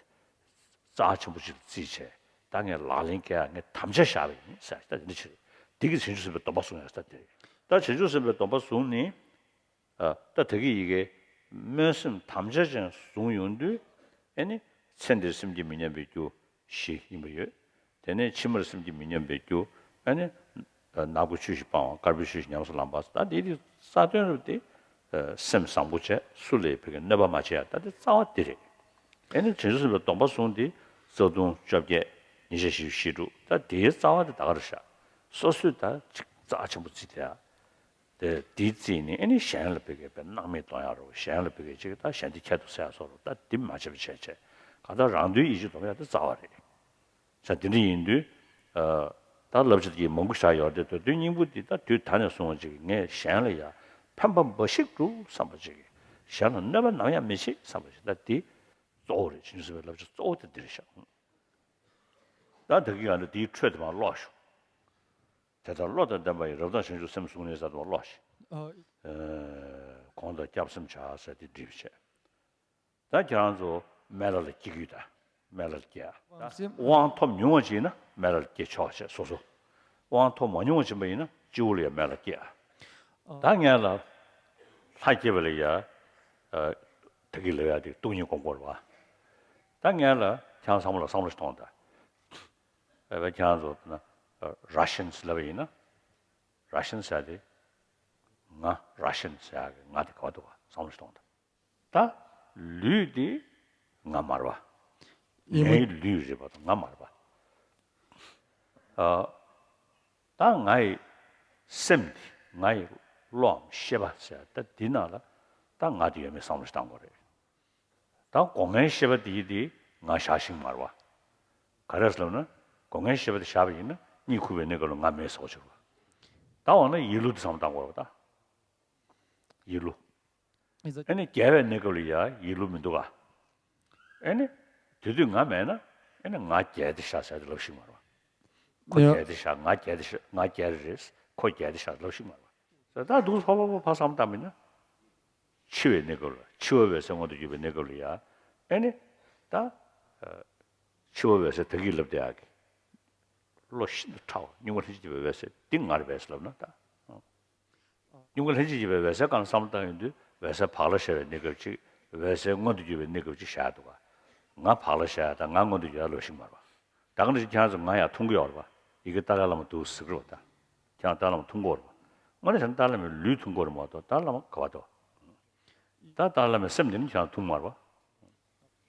རྩ་ཆེན་པོ་ཅིག་ལ་བརྩིས་བྱས། ད་ངས་ལག་ལེན་སྐྱེལ་ཡ་ངས་དམ་བཅའ་བཞག་པ་ཡིན་ཟེར། ད་དེ་འདྲ་ཅིག་རེད། དེ་གིས་བྱང་ཆུབ་སེམས་དཔའི་སྡོམ་པ་བཟུང་ཡ་ཟེར་ད་དེ་རེད། ད་བྱང་ཆུབ་སེམས་དཔའི་སྡོམ་པ་བཟུང་ནི། ཨ། ད་ད་གི་ཡི་གེ་སྨོན་སེམས་དམ་བཅའ་ཅན་བཟུང་ཡོང་དུས་ཨེ་ནི་ཚེ་འདིར་སེམས་བསྐྱེད་མི་ཉམས་པའི་རྒྱུ་བཞི་ཡིན་པ་ཡོད། དེ་ནས་ཕྱི་མར་སེམས་བསྐྱེད་མི་ཉམས་པའི་རྒྱུ་ཨེ་ནི་ནག་པོ་ཆུ་བཞི་སྤང་བ། དཀར་པོའི་ཆུ་བཞི་ཉམས་སུ་བླང་པ། ད་དེ་དེ་རྩ་དོན་རུ་དེ་སེམས་བཟང་པོ་བྱས། སུ་ལ་ཕ་གི་གནོད་པ་མ་བྱས་ཡ། ད་དེ་རྩ་བ་དེ་རེད། ཨེ་ནི་བྱང་ཆུབ་སེམས་དཔའི་སྡོམ་པ་བཟུང་དེ་རྩ་ལྟུང་བཅོ་བརྒྱད་ཉེས་བྱས་བཞི་བཅུ་ཞེ་དྲུག་ད་དེའི་རྩ་བ་དེ་ད་ག་རེ་བཞག་སོ་སོས་ད་ཅིག་རྩ་ཆེན་པོ་བརྩིས་ཏེ་ཡ། དེ་དེའི་རྩིས་ནི་ཨེ་ནི་གཞན་ལ་ཕ་གི་པའི་སྣང་མེད་གཏོང་ཡ་རོ། གཞན་ལ་ཕ་གི་ཅིག་ད་གཞན་དེ་ཁྱད་དུ་གསད་ཡ་སོགས་རོ། ད་དེ་མ་བྱས་པ་བྱས་བྱས་གང་ལྟར་རང་དོན་ཡིད་ཀྱིས་སྡོམ་ཡ་དེ་རྩ་བ་རེད། ས་དེ་འདྲ་ཡིན་དུས། ཨ། ད་བསླབ་བྱ་དེ་མང་པོ་བཞག་ཡོད་རེད་དེ། ད་དོན་སྙིང་པོ་འདི་ད་དུས་ད་ནས་བཟུང་བ་ཅིག་ངས་གཞན་ལ་ཡང་ཕན་པ་འབའ་ཞིག་སྒྲུབ་བསམ་པ་ཅིག་གཞན་ལ་གནོད་པ་ནམ་ཡང་མི་བྱེད་བསམ་པ་ཅིག་ད་འདི་གཙོ་བོ་རེད། བྱང་ཆུབ་སེམས་དཔའི་བསླབ་བྱ་གཙོ་བོ་དེ་འདི་རེད་ཤག་ད་ད་གིན་ང་ཚོ་འདིའི་འཕྲོས་དེ་མར་ཀློག་ཤོག་དེ་ལྟར་བློ་དང་ལྡན་པ་ཡིས། རབ་དང་བྱང་ཆུབ་སེམས་བཟུང་ནས་ཟེར་དུས་ཀློག་ཤིག་ཨ། གོང་དུ་སྐྱབས་སེམས་བྱ་ཟེར་དེ་འགྲིག་པ་བྱས། ད་ཁྱེད་རང་ཚོ་སྨན་བླ་ལ་སྐྱེ་གི་ཡོད་ད། སྨན་བླ་ལ་སྐྱེ་ཨ། དབང་ཐོབ་ཉུང་བ་ཅིག་ཡིན་ན་སྨན་བླ་ལ་སྐྱེ་ཆོག་བྱས་སོ་སོ། དབང་ཐོབ་མ་ཉུང་བ་ཕྱིན་པ་ཡིན་ན་སྤྱི་བོ་ལ་ཡང་སྨན་བླ་སྐྱེ་ཨ། ད་ངས་ལ་ལྷ་སྐྱེ་བ་ལ་ཡ། ད་གི་ལབ་ཡ་དེ་སྟོང་ཉིད་སྒོམ་དགོས་རེད་བ། ད་ངས་ལ་ཁྱེད་རང་ཚང་མ་ལ་བསམ་བློ་ཞིག་གཏོང་ད། ཨ་ཁྱེད་རང་ཚོ་ན་ར་ཤན་ལབ་པ་ཡིན་ན། ར་ཤན་ཟེར་དེ། ང་ར་ཤན་ཟེར་ཡག་གི་ང་དེ་ག་པར་འདུག་ག་བསམ་བློ་ཞིག་གཏོང་དང་། ད་ལུས་དེ་ང་མ་རེད་པ། ངའི་ལུས་རེད་པ་དང་ང་མ་རེད་པ། ཨ། ད་ང་ཡི་སེམས་དེ་ང་ཡི་བློའམ་ཤེས་པ་ཟེར་ད་འདི་ནང་ལ་ད་ང་དེ་ཡོད་མེད་བསམ་བློ་ཞིག་གཏང་དགོས་རེད། ད་སྒོ་ལྔའི་ཤེས་པ་དེ་ཡི་དེ་ང་བཞག་ཤིང་མ་རེད་པ། ག་རེ་ཟེར་ལབ་ན། སྒོ་ལྔའི་ཤེས་པ་དེ་བཞག་པ་ཡིན་ན་གཉིད་ཁུག་པའི་གནས་སྐབས་ལ་ང་མེད་བཟོ་བྱེད་རེད་པ། ད་འོ་ན་ཡིད་བློ་དེ་བསམ་བློ་བཏང་དགོས་རེད་པ་ད། ཡིད་བློ། ཨེ་ནི་རྒས་པའི་གནས་སྐབས་ལ་ཡ་ཡིད་བློ་མི་འདུག་ག་ཨེ་ནི། དེ་དུས་ང་མེད་ན་ཨེ་ནི་ང་རྒས་དེ་བཞག་ཟེར་དེ་ལབ་ཤིང་མ་རེད་པ། ཁོ་རྒས་དེ་བཞག་ང་རྒས་དེ་བཞག་ང་རྒས་རེད། ཁོ་རྒས་དེ་བཞག་ལབ་ཤིང་མ་རེད་པ། ད་འདུག་ཕ་ཕ་ཕ་ཕ་བསམ་བཏང་མིན་ན། འཆི་བའི་གནས་སྐབས་ལ་འཆི་བ་འོད་གསལ་མངོན་དུ་གྱུར་པའི་གནས་སྐབས་ལ་ཡ། ཨེ་ནི། ད། འཆི་བ་འོད་གསལ་ད་གིན་ལབ་བསྡད་ཡག་གི། བློ་ཤིན་ཏུ་ཕྲ་བ་གཉུག་མ་ལྷན་ཅིག་སྐྱེས་པའི་འོད་གསལ་འདི་ང་རེད་པས་ལབ་ན་ད། གཉུག་མ་ལྷན་ཅིག་སྐྱེས་པའི་འོད་གསལ་སྒང་བསམ་བློ་བཏང་ཡོང་དུས་འོད་གསལ་བག་ལ་ཞ་བའི་གནས་སྐབས་ཅིག་འོད་གསལ་མངོན་དུ་གྱུར་པའི་གནས་སྐབས་ཅིག་བཞག་འདུག་ག་ང་བག་ལ་ཞ་ཡ་དང་ང་མངོན་དུ་གྱུར་ཡ་ལབ་ཤིང་མ་རེད་པ། ད་ག་ནང་བཞིན་ཁྱེད་རང་ཚོ་ང་ཡར་མཐོང་གི་ཡོད་རེད་པ། ཡ་གི་ཏཱ་ལའི་བླ་མ་འདུག་ཟེར་གི་རེད་པ་ད། ཁྱེད་རང་ཏཱ་ལའི་བླ་མ་མཐོང་གི་ཡོད་རེད་པ། དངོས་གནས་བྱས་ན་ཏཱ་ལའི་བླ་མའི་ལུས་མཐོང་གི་ཡོད་རེད་མ་གཏོགས་ཏཱ་ལའི་བླ་མ་ག་པར་འདུག་ད་ཏཱ་ལའི་བླ་མའི་སེམས་དེ་ནི་ཁྱེད་རང་མཐོང་མ་རེད་པ།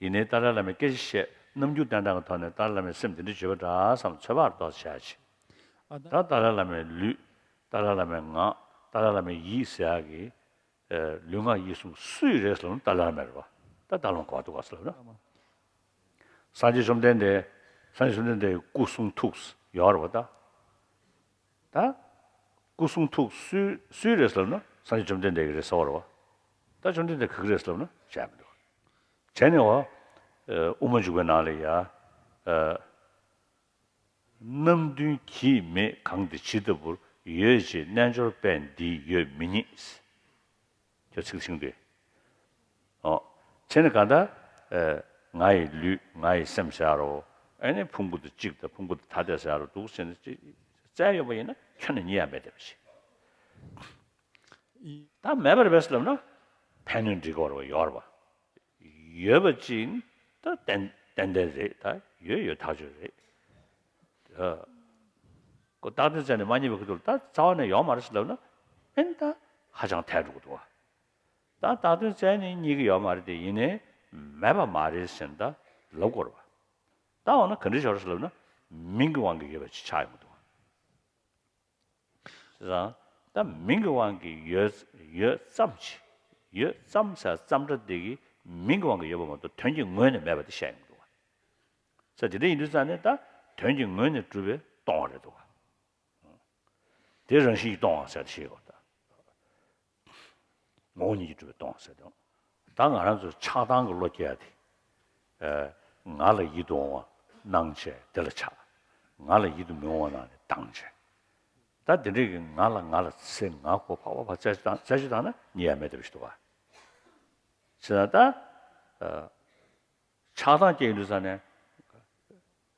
ཡིན་ནའི་ཏཱ་ལའི་བླ་མས་སྐད་ཆ་བཤད་རྣམ་འགྱུར་བསྟན་སྟངས་ཀྱི་ཐོག་ནས་ཏཱ་ལའི་བླ་མའི་སེམས་དེ་འདྲ་བརྗོད་པ་འདྲ་བསམ་ཚོད་དཔག་ཏུ་བྱས་ཅིག་ཨ་ད་ད་ཏཱ་ལའི་བླ་མའི་ལུས། ཏཱ་ལའི་བླ་མའི་ངག་ཏཱ་ལའི་བླ་མའི་ཡིད་ཟེར་ཡག་གི་ཨེ། ལུས་ངག་ཡིད་གསུམ་སུའི་རེད་ཟེར་ལབ་ན་ཏཱ་ལའི་བླ་མའི་རེད་པ། ད་ཏཱ་ལའི་བླ་མ་ག་པར་འདུག་ག་ཟེར་ལབ་ན། སངས་རྒྱས་བཅོམ་ལྡན་འདས། སངས་རྒྱས་བཅོམ་ལྡན་འདས་ཀྱི་སྐུ་གསུང་ཐུགས་ཡོད་རེད་པ་ད། ད། སྐུ་གསུང་ཐུགས་སུའི་སུའི་རེད་ཟེར་ལབ་ན་སངས་རྒྱས་བཅོམ་ལྡན་འདས་ཀྱི་རེད་ཟེར་བ་རེད་པ། ད་བཅོམ་ལྡན་འདས་ག་གི་རེད་ཟེར་ལབ་ན་བྱས་མི་འདུག་བྱས་ནས་བ། ཨ། དབུ་མ་འཇུག་པའི་ནང་ལ་ཡ། ཨ། རྣམ་བདུན་གྱིས་མེད་གང་དེ་ཇི་ལྟ་བུར། ཡོད་ཅེས་རྣལ་འབྱོར་པས་འདི་ཡོད་མི་རྙེད། ཁྱོད་ཚིག་ཤིང་དུས། ཨོ། བྱས་ནས་གང་ལྟར། ཨེ། ང་ཡི་ལུས་ང་ཡི་སེམས་ཟེར་རོ། ཨེ་ནི་ཕུང་པོ་དང་གཅིག་དང་ཕུང་པོ་དང་ཐ་དད་ཟེར་རོ་འདུག་བྱས་ནས་ཅི། བཙལ་ཡོང་པ་ཡིན་ན་ཁྱོན་ནས་རྙེད་ཡ་མེད་བསྡད་པ་ཞིག་ད་མེད་པ་རེད་པས་ལབ་ན། ཕན་གནོད་འགྲིག་གི་རེད་པ་ཡོད་རེད་པ། ཡོད་པ་ཅིག་ད་ཏན་ཏན་ཏན་རེད་ད་ཡོད་ཡོད་ཐག་ཆོད་རེད། ཨ། ཁོ་རྟག་བརྟན་བཙལ་ནས་མ་རྙེད་པའི་ཁུལ་དུ་ད་རྩ་བ་ནས་ཡོད་མ་རེད་ཟེར་ལབ་ན་ཨེ་ནི་ད་ཧ་ཅང་ཐལ་འགྲོ་གི་འདུག་བ། ད་རྟག་བརྟན་བཙལ་ནས་རྙེད་ཀྱི་ཡོད་མ་རེད་དེ་ཡིན་ནའི་མེད་པ་མ་རེད་ཟེར་ནས་ད་ལབ་དགོས་རེད་བ། ད་འོ་ན་ག་འདྲ་ཞིག་རེད་ཟེར་ལབ་ན་མིང་གི་དབང་གིས་ཡོད་པ་ཅིག་ཆགས་ཡོང་གི་འདུག་བ། བྱས་ཙང་ད་མིང་གི་དབང་གིས་ཡོད་ཡོད་ཙམ་ཅིག་ཡོད་ཙམ་ཟེར་ཙམ་སྒྲ་དེ་གིས་མིང་གི་དབང་གིས་ཡོད་པ་མ་གཏོགས་དོན་གྱི་ངོས་ནས་མེད་པ་དེ་བཤད་ཡོང་གི་འདུག་བ། ས་དེ་འདྲ་ཡིན་དུས་ཙང་ནས་ད་དོན་གྱི་ངོས་ནས་གྲུབ་པས་སྟོང་བ་རེད་འདུག་བ། དེ་རང་བཞིན་གྱིས་སྟོང་བ་ཟེར་ཏེ་བཤད་ཡོད་ད། ངོ་བོ་ཉིད་ཀྱིས་གྲུབ་པས་སྟོང་བ་ཟེར་ཏེ། ད་ང་རང་ཚོ་ཆགས་སྡང་གི་བློ་སྐྱེ་ཡ་དེ། ཨེ། ང་ལ་ཡིད་དུ་འོང་བ་སྣང་བྱས་དེ་ལ་ཆགས། ང་ལ་ཡིད་དུ་མི་འོང་བ་སྣང་ནས་སྡང་བྱས། ད་དེ་འདྲས་ཀྱི་ང་ལ་ང་ལ་ཚེ་ང་ཁོ་ཕ་བ་ཕ་རྩད་གཅོད་བཏང་རྩད་གཅོད་བཏང་ན་རྙེད་ཡ་མེད་བསྡད་པ་ཞིག་འདུག་བ། བྱས་ཙང་ད། ཨ། ཆགས་སྡང་སྐྱེ་ཡོང་དུས་ཙང་ནས།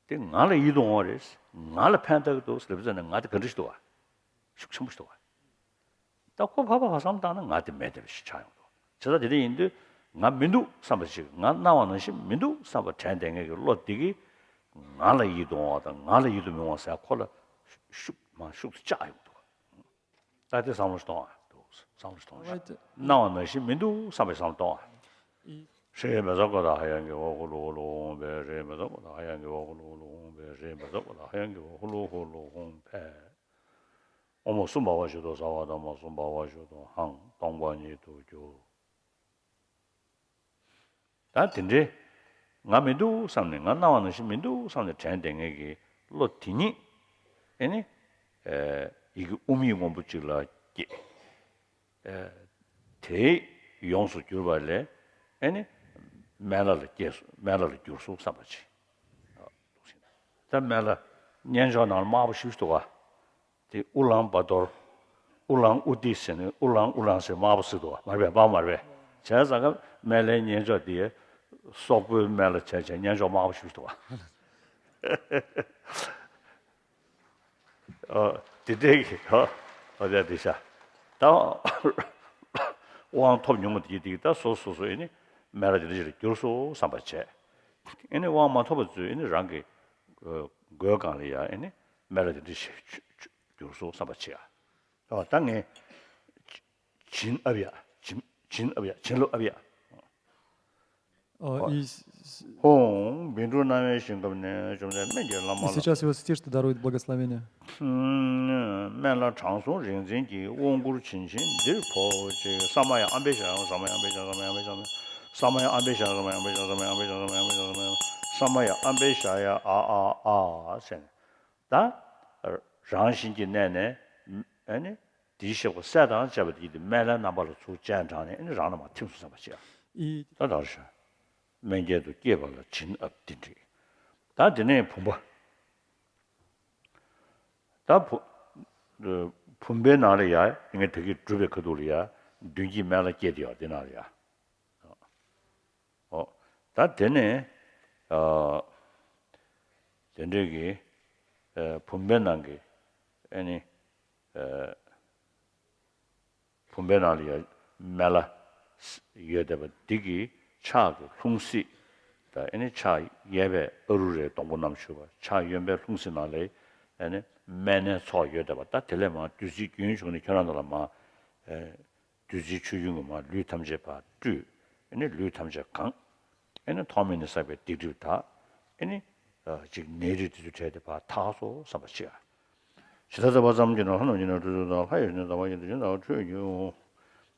དེ་ང་ལ་ཡིད་དུ་འོང་བ་རེད། ང་ལ་ཕན་ཐོགས་ཀྱི་འདུག་ཟེར་བའི་ཙང་ནས་ང་དེ་ག་འདྲ་ཞིག་འདུག་བ། ཤུགས་ཆེན་པོ་ཞིག་འདུག་བ། ད་ཁོ་ཕ་བ་ཕ་བསམ་བཏང་ན་ང་དེ་མེད་བསྡད་པ་ཞིག་ཆགས་ཡོང་འདུག་བྱས་ཙང་དེ་འདྲ་ཡིན་དུས་ང་མི་འདུག་བསམ་པ་ཞིག་ང་སྣང་བ་ནང་བཞིན་མི་འདུག་བསམ་པ་དྲན་བསྡད་མཁན་གྱི་བློ་དེ་གིས་ང་ལ་ཡིད་དུ་འོང་བ་དང་ང་ལ་ཡིད་དུ་མི་འོང་བ་ཟེར་ཁོ་ལ་ཤུགས་མ་ཤུགས་སུ་བཅག་ཡོང་འདུག་ད་དེ་བསམ་བློ་ཞིག་གཏོང་བ་འདུག་བསམ་བློ་ཞིག་གཏོང་བ་ཞིག་སྣང་བ་ནང་བཞིན་མི་འདུག་བསམ་པའི་བསམ་བློ་གཏོང་བ། ཧྲེ་མེ་ཟ་ཀོ་ད་ཧ་ཡང་གི་འོ་ཧུ་ལུ་ཧུ་ལུ་ཧུང་བེ་ཧྲེ་མེ་ཟ་ཀོ་ད་ཧ་ཡང་གི་འོ་ཧུ་ལུ་ཧུ་ལུ་ཧུང་བེ་ཧྲེ་མེ་ཟ་ཀོ་ད་ཧ་ཡང་གི་འོ་ཧུ་ལུ་ཧུ་ལུ་ཧུང་བེ། ཨོཾ་སུ་འབར་བ་ཞིག་ཏུ་ཟ་བ་དང་མ་སུ་འབར་བ་ཞིག་ཏུ་ཧང་སྟོང་པ་ཉིད་དུ་གྱུར། ད་དེ་འདྲའི་ང་མི་འདུག་བསམ་ནས་ང་སྣང་བ་ནང་བཞིན་མི་འདུག་བསམ་ནས་དྲན་བསྡད་མཁན་གྱི་བློ་དེ་ཉིད་ ཨེ་ནི། ཡི་གེ་ཨུམ་ཡིག་སྔོན་པོ་གཅིག་ལ་སྐྱེས། དེ་ཡོངས་སུ་གྱུར་པ་ལས་ཨེ་ནི། སྨན་བླ་ལ་སྐྱེས་སོ། སྨན་བླ་ལ་གྱུར་སོ་བསམ་པ་བྱེད། ད་སྨན་བླ་སྙན་ཅོག་ནང་ལ་དམར་པོ་ཞེ་པོ་ཅིག་འདུག་ག་དེ་ཨུ་ལང་བ་དོར། ཨུ་ལང་ཨུ་ཏི་ཟེར་ནས་ཨུ་ལང་ཨུ་ལང་ཟེར་དམར་པོ་ཟེར་འདུག་ག་མ་རེད་པས། དམར་པོ་མ་རེད་པས། བྱས་ཙང་ཀ་སྨན་བླའི་སྙན་ཅོག་དེ་སོག་པོའི་སྨན་བླ་བྱས་བྱས་སྙན་ཅོག་དམར་པོ་ཞེ་པོ་ཅིག་འདུག་ག་ཨ། དེ་འདྲའི་གི་ཨ། ཨ་དེ་དེ་ཤ། ད་དབང་ཐོབ་མྱོང་བ་དེ་དེ་ད་སོ་སོ་སོ་ཨེ་ནི་སྨན་བླ་དེ་འདྲ་ཞིག་ལ་གྱུར་སོང་བསམ་པ་བྱས། ཨེ་ནི་དབང་མ་ཐོབ་པ་ཚོས་ཨེ་ནི་རང་གི་མགོའི་སྒང་ལ་ཡ་ཨེ་ནི་སྨན་བླ་དེ་འདྲ་ཞིག་གྱུར་སོང་བསམ་པ་བྱས། ཨ་ད་ངས་བྱིན་ཨབ་ཡ། བྱིན་བྱིན་ཨབ་ཡ། བྱིན་རླབས་ཨབ་ཡ། О, и с- с- ཧོང་། བཻ་ཌཱུརྱ་རྣམ་གཡེང་ཞི་འགབ་ནས་བཅོམ་ལྡན་སྨན་གྱི་བླ་И མ་ལ། Сейчас его стишь, ты дарует благословение. སྨན་བླ་དྲང་སྲོང་རིག་འཛིན་གྱིས། དབང་བསྐུར་བྱིན་ཆེན་འདིར་ཕོབ་ཅིག་ས་མ་ཡ་ཨམ་པེ་ཤ་ཡང་ས་མ་ཡ་ཨམ་པེ་ཤ་ས་མ་ཡ་ཨམ་པེ་ཤ་ས་མ་ཡ་ཨམ་པེ་ཤ་ས་མ་ཡ་ཨམ་པེ་ཤ་ས་མ་ཡ་ཨམ་པེ་ཤ་ས་མ་ཡ་ཨམ་པེ་ཤ་ས་མ་ཡ་ཨམ་པེ་ཤ་ས་མ་ཡ་ཨམ་པེ་ཤ་ས་མ་ཡ་ཨམ་པེ་ཤ་ཡ་ཨ་ཨ་ཨ་ཟེར་ནས། ད་རང་བཞིན་གྱི་གནས་ནས་ཨ་ནི་དེའི་གཤེགས་པ་སྲས་དང་བཅས་པ་དེ་ཡིས་དེ་སྨན་བླའི་རྣམ་པ་ལ་ཚུར་སྤྱན་དྲངས་ནས་ཨ་ནི་རང་རྣམ་པར་ཐིམ་སོང་བསམ་པ་བྱེད། ཨི། ད་དར་ཞིང་། སྨན་བརྒྱད་དུ་སྐྱེས་པ་ལ་བྱིན་ཨབ་འདི་འདྲི། ད་དེ་ནས་བུམ་པ། ད་བུ་བུམ་པའི་ནང་ལ་ཡ་ངས་ད་གིན་སྒྲུབ་པའི་ཁ་ཐུག་ལ་ཡ་མདུན་བསྐྱེད་སྨན་བླ་བསྐྱེད་དེ་ཡོད་དེ་ནང་ལ་ཡ། ཨོ། ད་དེ་ནས་ཨ། དེ་འདྲའི་གི་ཨ། བུམ་པའི་ནང་གི་ཨ་ནི་ཨ། བུམ་པའི་ནང་ལ་ཡ་སྨན་བླ་ཡོད་བསྡད་པ་འདི་གི་ཕྱག་གི་ལྷུང་བཟེད་དང་ཨ་ནི་ཕྱག་གཡས་པས་ཨ་རུ་རའི་སྡོང་པོ་བསྣམས་བཞུགས་པ། ཕྱག་གཡོན་པའི་ལྷུང་བཟེད་ནང་ལ་ཨ་ནི་སྨན་སྣའི་ཚོགས་ཡོད་བསྡད་པ། ད་དེ་ལས་མར་བདུད་རྩིའི་རྒྱུན་བྱུང་ནས་ཁྱོད་རང་ཚོ་ལ་མར་ཨ། བདུད་རྩིའི་ཆུ་རྒྱུན་གྱིས་མར་ལུས་ཐམས་ཅད་ཕར་བཀྲུས། ཨེ་ནི་ལུས་ཐམས་ཅད་གང་། ཨེ་ནི་ཐོག་མེད་ནས་བསགས་པའི་སྡིག་སྒྲིབ་དག། ཨེ་ནི་ཅིག་ནད་རིགས་དེ་ཚོ་བྲལ་ཏེ་ཕར་དག་སོང་བསམ་པ་ཅིག་ཇི་ལྟར་ཟབ་པ་ཙམ་གྱིས་ནི་ལྷ་རྣམས་ཀྱི་ནང་ཁྲོད་དུ་དང་། ལྷ་ཡི་ཞིང་ནི་ཟབ་པ་ཡིན་ཏེ། ཞིང་དང་ཁྲོད་ཀྱི་ཧཱུྃ།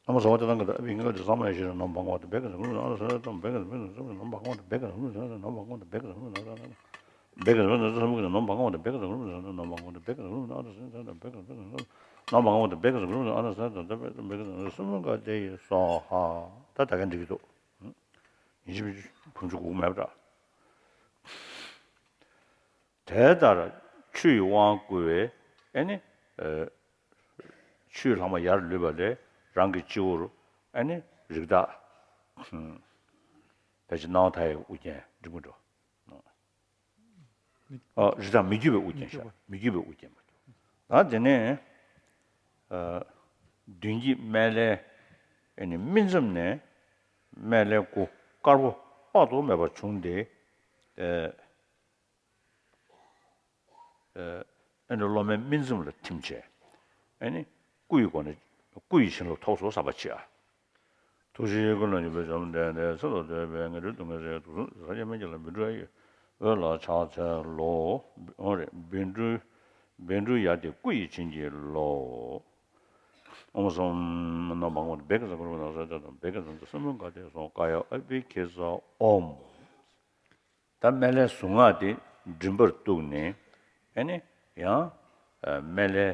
ཨོཾ་ཟབ་པ་ཏདྱ་ཐཱ་ག་ཏ་ཨ་བྷི་ཉི་གྷྱ་ཏ་ས་མ་ཡ་ཤྲཱི་ནམ་བྷ་ག་ཝ་ཏི་བྷེ་ཀ་ཛ་གུ་རུ་ནམ་བྷ་ག་ཝ་ཏི་བྷེ་ཀ་ཛ་གུ་རུ་ནམ་བྷ་ག་ཝ་ཏི་བྷེ་ཀ་ཛ་གུ་རུ་ནམ་བྷ་ག་ཝ་ཏི་བྷེ་ཀ་ཛ་གུ་རུ་ནམ་བྷ་ག་ཝ་ཏི་བྷེ་ཀ་ཛ་གུ་རུ་ནམ་བྷ་ག་ཝ་ཏི་བྷེ་ཀ་ཛ་གུ་རུ་ནམ་བྷ་ག་ཝ་ཏི་བྷེ་ཀ་ཛ་གུ་རུ་ནམ་བྷ་ག་ཝ་ཏི་བྷེ་ཀ་ཛ་གུ་རུ་ཨ་ན་ས་ཏ་ཏ་བྷེ་ཀ་ཛ་གུ་རུ་སུ་མུ་ཀ་ཏེ་ཡེ་སྭཱ་ཧཱ། ད་ད་ག་འགྲིག་གི་འདུག་ཡིན་གཅིག་མིན་གཅིག་བུམ་ཆུ་དགུ་མེད་པ་འདྲ། དེ་ལྟར་ཆུ་ཡི་དབང་བསྐུར་བས་ཨེ་ནི། ཆུའི་ལྷག་མ་ཡར་ལུད་པ་ལས་རང་གི་སྤྱི་བོར་ཨེ་ནི་རིགས་བདག་ཕལ་ཆེར་སྣང་བ་མཐའ་ཡས་ཀྱི་དབུ་རྒྱན་འབྲི་མི་འགྲོ། ཨ། རི་དྭགས་མི་བསྐྱོད་པའི་དབུ་རྒྱན་ཤག་མི་བསྐྱོད་པའི་དབུ་རྒྱན་མ་གྱུར། ད་དེ་ནས་ཨ། མདུན་བསྐྱེད་སྨན་བླའི་ཨེ་ནི་སྨིན་མཚམས་ནས་སྨན་བླའི་སྐུ་དཀར་པོ་དཔག་ཏུ་མེད་པ་བྱུང་སྟེ། ཨ། ཨ་ནི་སློབ་མའི་སྨིན་མཚམས་ལ་ཐིམ་བྱས། ཨ་ནི་སྐུ་ཡི་སྒོ་ནས་སྐུ་ཡི་བྱིན་རླབས་ཐོབ་སོང་བསམ་པ་བྱེད་ཨ། ཐུགས་རྗེའི་ཀུན་ལ་འཇུག་པའི་བཅོམ་ལྡན་འདས། ཚེ་ལ་ལྟོས་པའི་ངན་འགྲོའི་སྡུག་བསྔལ་སེལ། དུག་གསུམ་རེག་བྱའི་སྨན་གྱིས་བརླབ། བཻ་ཌཱུརྱ་ཡི་འོད་ལ་ཕྱག་འཚལ་ལོ། འོ་རེད། བཻ་ཌཱུརྱ། བཻ་ཌཱུརྱ་སྟེ་སྐུ་ཡི་བྱིན་གྱིས་རློབས། ཨོཾ་སྭསྟི་ཨ་ནཱ་ལས་བྷ་ག་ཝ་ཏི་བྷེ་ཀ་ཛ་གུ་རུ་ནཱ་ས་ཏྭ་བྷེ་ཀ་ཛ་ཏྭ་སུ་མུ་ཀ་ཏེ་སྭཱ་ཧཱ། ཀཱ་ཡ་ཨ་བྷི་གྷེ་ཛ་ཨོཾ། ད་སྨན་བླའི་གཟུངས་སྔགས་དེ་མགྲིན་པར་གཏུགས་ནས། ཨེ་ནི་ཡང་སྨན་བླའི་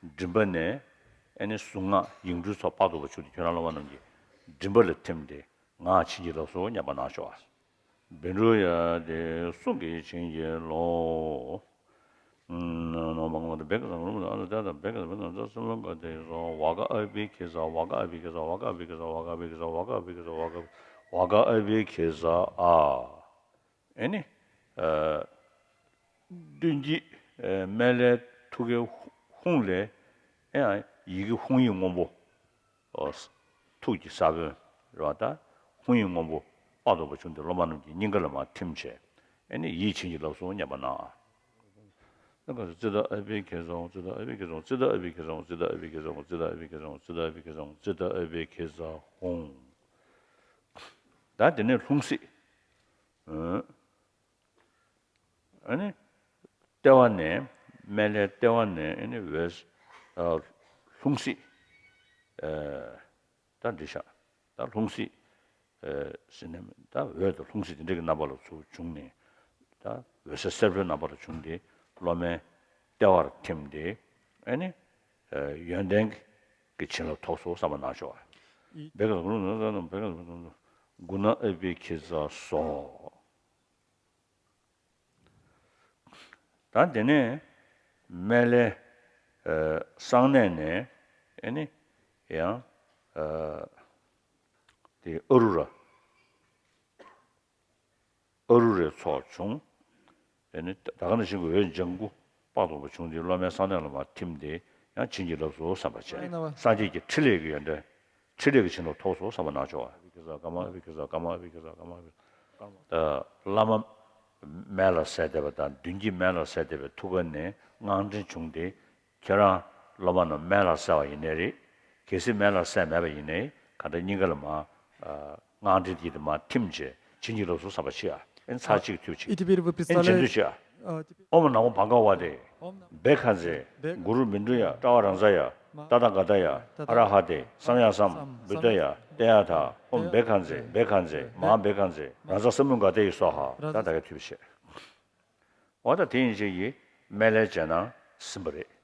མགྲིན་པ་ནས་ཨེ་ནི་གཟུངས་སྔགས་ཡིག་འབྲུའི་ཚོགས་དཔག་ཏུ་མེད་པ་བྱུང་སྟེ་ཁྱོད་རང་སློབ་མ་རྣམས་ཀྱི་མགྲིན་པ་ལ་ཐིམ་སྟེ་ངག་བྱིན་གྱིས་བརླབས་སོ་སྙམ་པ་གནང་ཤོག་ཨ། བཻ་ཌཱུརྱ་སྟེ་གསུང་གི་བྱིན་གྱིས་རློབས། ཨ་ནཱ་ལས་བྷ་ག་ཝ་ཏི་བྷེ་ཀ་ཛ་གུ་རུ་ནཱ་ས་ཏྭ་བྷེ་ཀ་ཛ་གུ་རུ་ནཱ་ས་ཏྭ་སུ་མུ་ཀ་ཏེ་སྭཱ་ཧཱ། ཝ་ག་ཨ་བྷི་གྷེ་ཛ། ཝ་ག་ཨ་བྷི་གྷེ་ཛ། ཝ་ག་ཨ་བྷི་གྷེ་ཛ། ཝ་ག་ཨ་བྷི་གྷེ་ཛ། ཝ་ག་ཨ་བྷི་གྷེ་ཛ། ཝ་ག་ཨ་བྷི་གྷེ་ཛ་ཨ། ཨེ་ནི། ཨ། མདུན་བསྐྱེད་ཨ་སྨན་བླའི་ཐུགས་ཀའི་ཧཱུྃ་ལས་ཨེ་ཡི་གེ་ཧཱུྃ་ཡིག་སྔོན་པོ། ཨོ། ཐུགས་ཀྱི་ས་བོན་རེད་པ། ད་ཧཱུྃ་ཡིག་སྔོན་པོ་དཔག་ཏུ་མེད་པ་བྱུང་སྟེ་སློབ་མ་རྣམས་ཀྱི་སྙིང་ག་ལ་མར་ཐིམ་བྱས། ཨེ་ནི་ཡིད་བྱིན་གྱིས་བརླབས་སོ་སྙམ་པ་གནང་ཨ། ཙི་ཏ་ཨ་བྷི་གྷེ་ཛ་ཧཱུྃ། ཙི་ཏ་ཨ་བྷི་གྷེ་ཛ་ཧཱུྃ། ཙི་ཏ་ཨ་བྷི་གྷེ་ཛ་ཧཱུྃ། ཙི་ཏ་ཨ་བྷི་གྷེ་ཛ་ཧཱུྃ། ཙི་ཏ་ཨ་བྷི་གྷེ་ཛ་ཧཱུྃ། ད་དེ་ནས་ལྷུང་བཟེད། ཨ་ནི། ལྟེ་བ་ནས་སྨན་བླའི་ལྟེ་བ་ནས་ཨ་ནི་འོད་ཨ་ལྷུང་བཟེད། ཨ། ད་འདི་ཤག་ད་ལྷུང་བཟེད། ཨ། ཟེར་ནས་ད་འོད་དང་ལྷུང་བཟེད་དེ་འདྲ་གི་རྣམ་པ་ལ་ཚུར་བྱུང་ནས། ད་འོད་ཟེར་སེར་པོའི་རྣམ་པ་ལ་བྱུང་སྟེ་སློབ་མའི་ ལྟེ་བར་ཐིམ་སྟེ་ཨེ་ནི་ཡོན་ཏན་གྱི་བྱིན་རླབས་ཐོབ་སོང་བསམ་པ་གནང་ཆོག་བེ་ཀ་ཀུ་ན་ཨེ་བི་ཁི་ཛ་སོ། ད་དེ་ནས་སྨན་བླའི་གསང་གནས་ནས་ཨེ་ནི་ཡང་དེ་ཨ་རུ་ར། ཨ་རུ་རའི་ཚོགས་བྱུང་། དེ་ནི་ད་ག་ནང་བཞིན་གྱི་འོད་ལྗང་གུ་དཔག་ཏུ་མེད་པ་བྱུང་སྟེ་སློབ་མའི་གསང་གནས་ལ་མར་ཐིམ་སྟེ་ཡང་བྱིན་གྱིས་བརླབས་སོ་བསམ་པ་བྱས། སངས་རྒྱས་ཀྱི་ཕྲིན་ལས་ཀྱི་ཡོན་ཏན། ཕྲིན་ལས་ཀྱི་བྱིན་རླབས་ཐོབ་སོ་བསམ་པ་གནང་ཆོག་བེ་ཀ་ཀུ་ན་ཨེ་བི་ཁི་ཛ་ཀུ་ན་ཨེ་བི་ཁི་ཛ་ཀུ་ན་ཨེ་བི་ཁི་ཛ། བླ་མ་སྨན་བླ་གསལ་འདེབས་པ་དང་མདུན་བསྐྱེད་སྨན་བླ་གསལ་འདེབས་པའི་ཐུགས་ཀ་ནས་དངངས་འདྲེན་བྱུང་སྟེ། ཁྱེད་རང་སློབ་མ་རྣམས་སྨན་བླ་གསལ་བ་ཡིན་ནའི་རེད། གལ་སྲིད་སྨན་བླ་གསལ་མེད་པ་ཡིན་ནའི་ག་འདྲ་སྙིང་ག་ལ་མ། དངངས་འདྲེན་གྱིས་དེ་མ་ཐིམ་བྱས་བྱིན་གྱིས་བརླབས་སོ་བསམ་པ་བྱེད་ཨ། ཨེ་ཚར་གཅིག་ཐུབ་བྱེད། ཨེ་བྱེད་འདུག་བྱེད་ཨ། ཨོཾ་ནམ་མོ་བྷ་ག་ཝ་ཏེ། བེ་ཁ་ཛེ། གུ་རུ་མི་འགྲོ་ཡ། ཏྲ་ཝ་རཱ་ཛ་ཡ། ཏ་ཐཱ་ག་ཏ་ཡ། ཨ་ར་ཧ་ཏེ། སམ་ཡ་སམ། བུདྡྷ་ཡ། ཏདྱ་ཐཱ། ཨོཾ་བེ་ཁ་ཛེ། བེ་ཁ་ཛེ། མ་བེ་ཁ་ཛེ། རཱ་ཛ་ས་མུདྒ་ཏེ་ཡེ་སྭཱ་ཧཱ། ད་ད་ག་ཐུབ་བྱེད། འོ་ད་དེ་ཡིན་ཞིག་གིས་སྨན་བླའི་རྗེས་གནང་ཟིན་པ་རེད།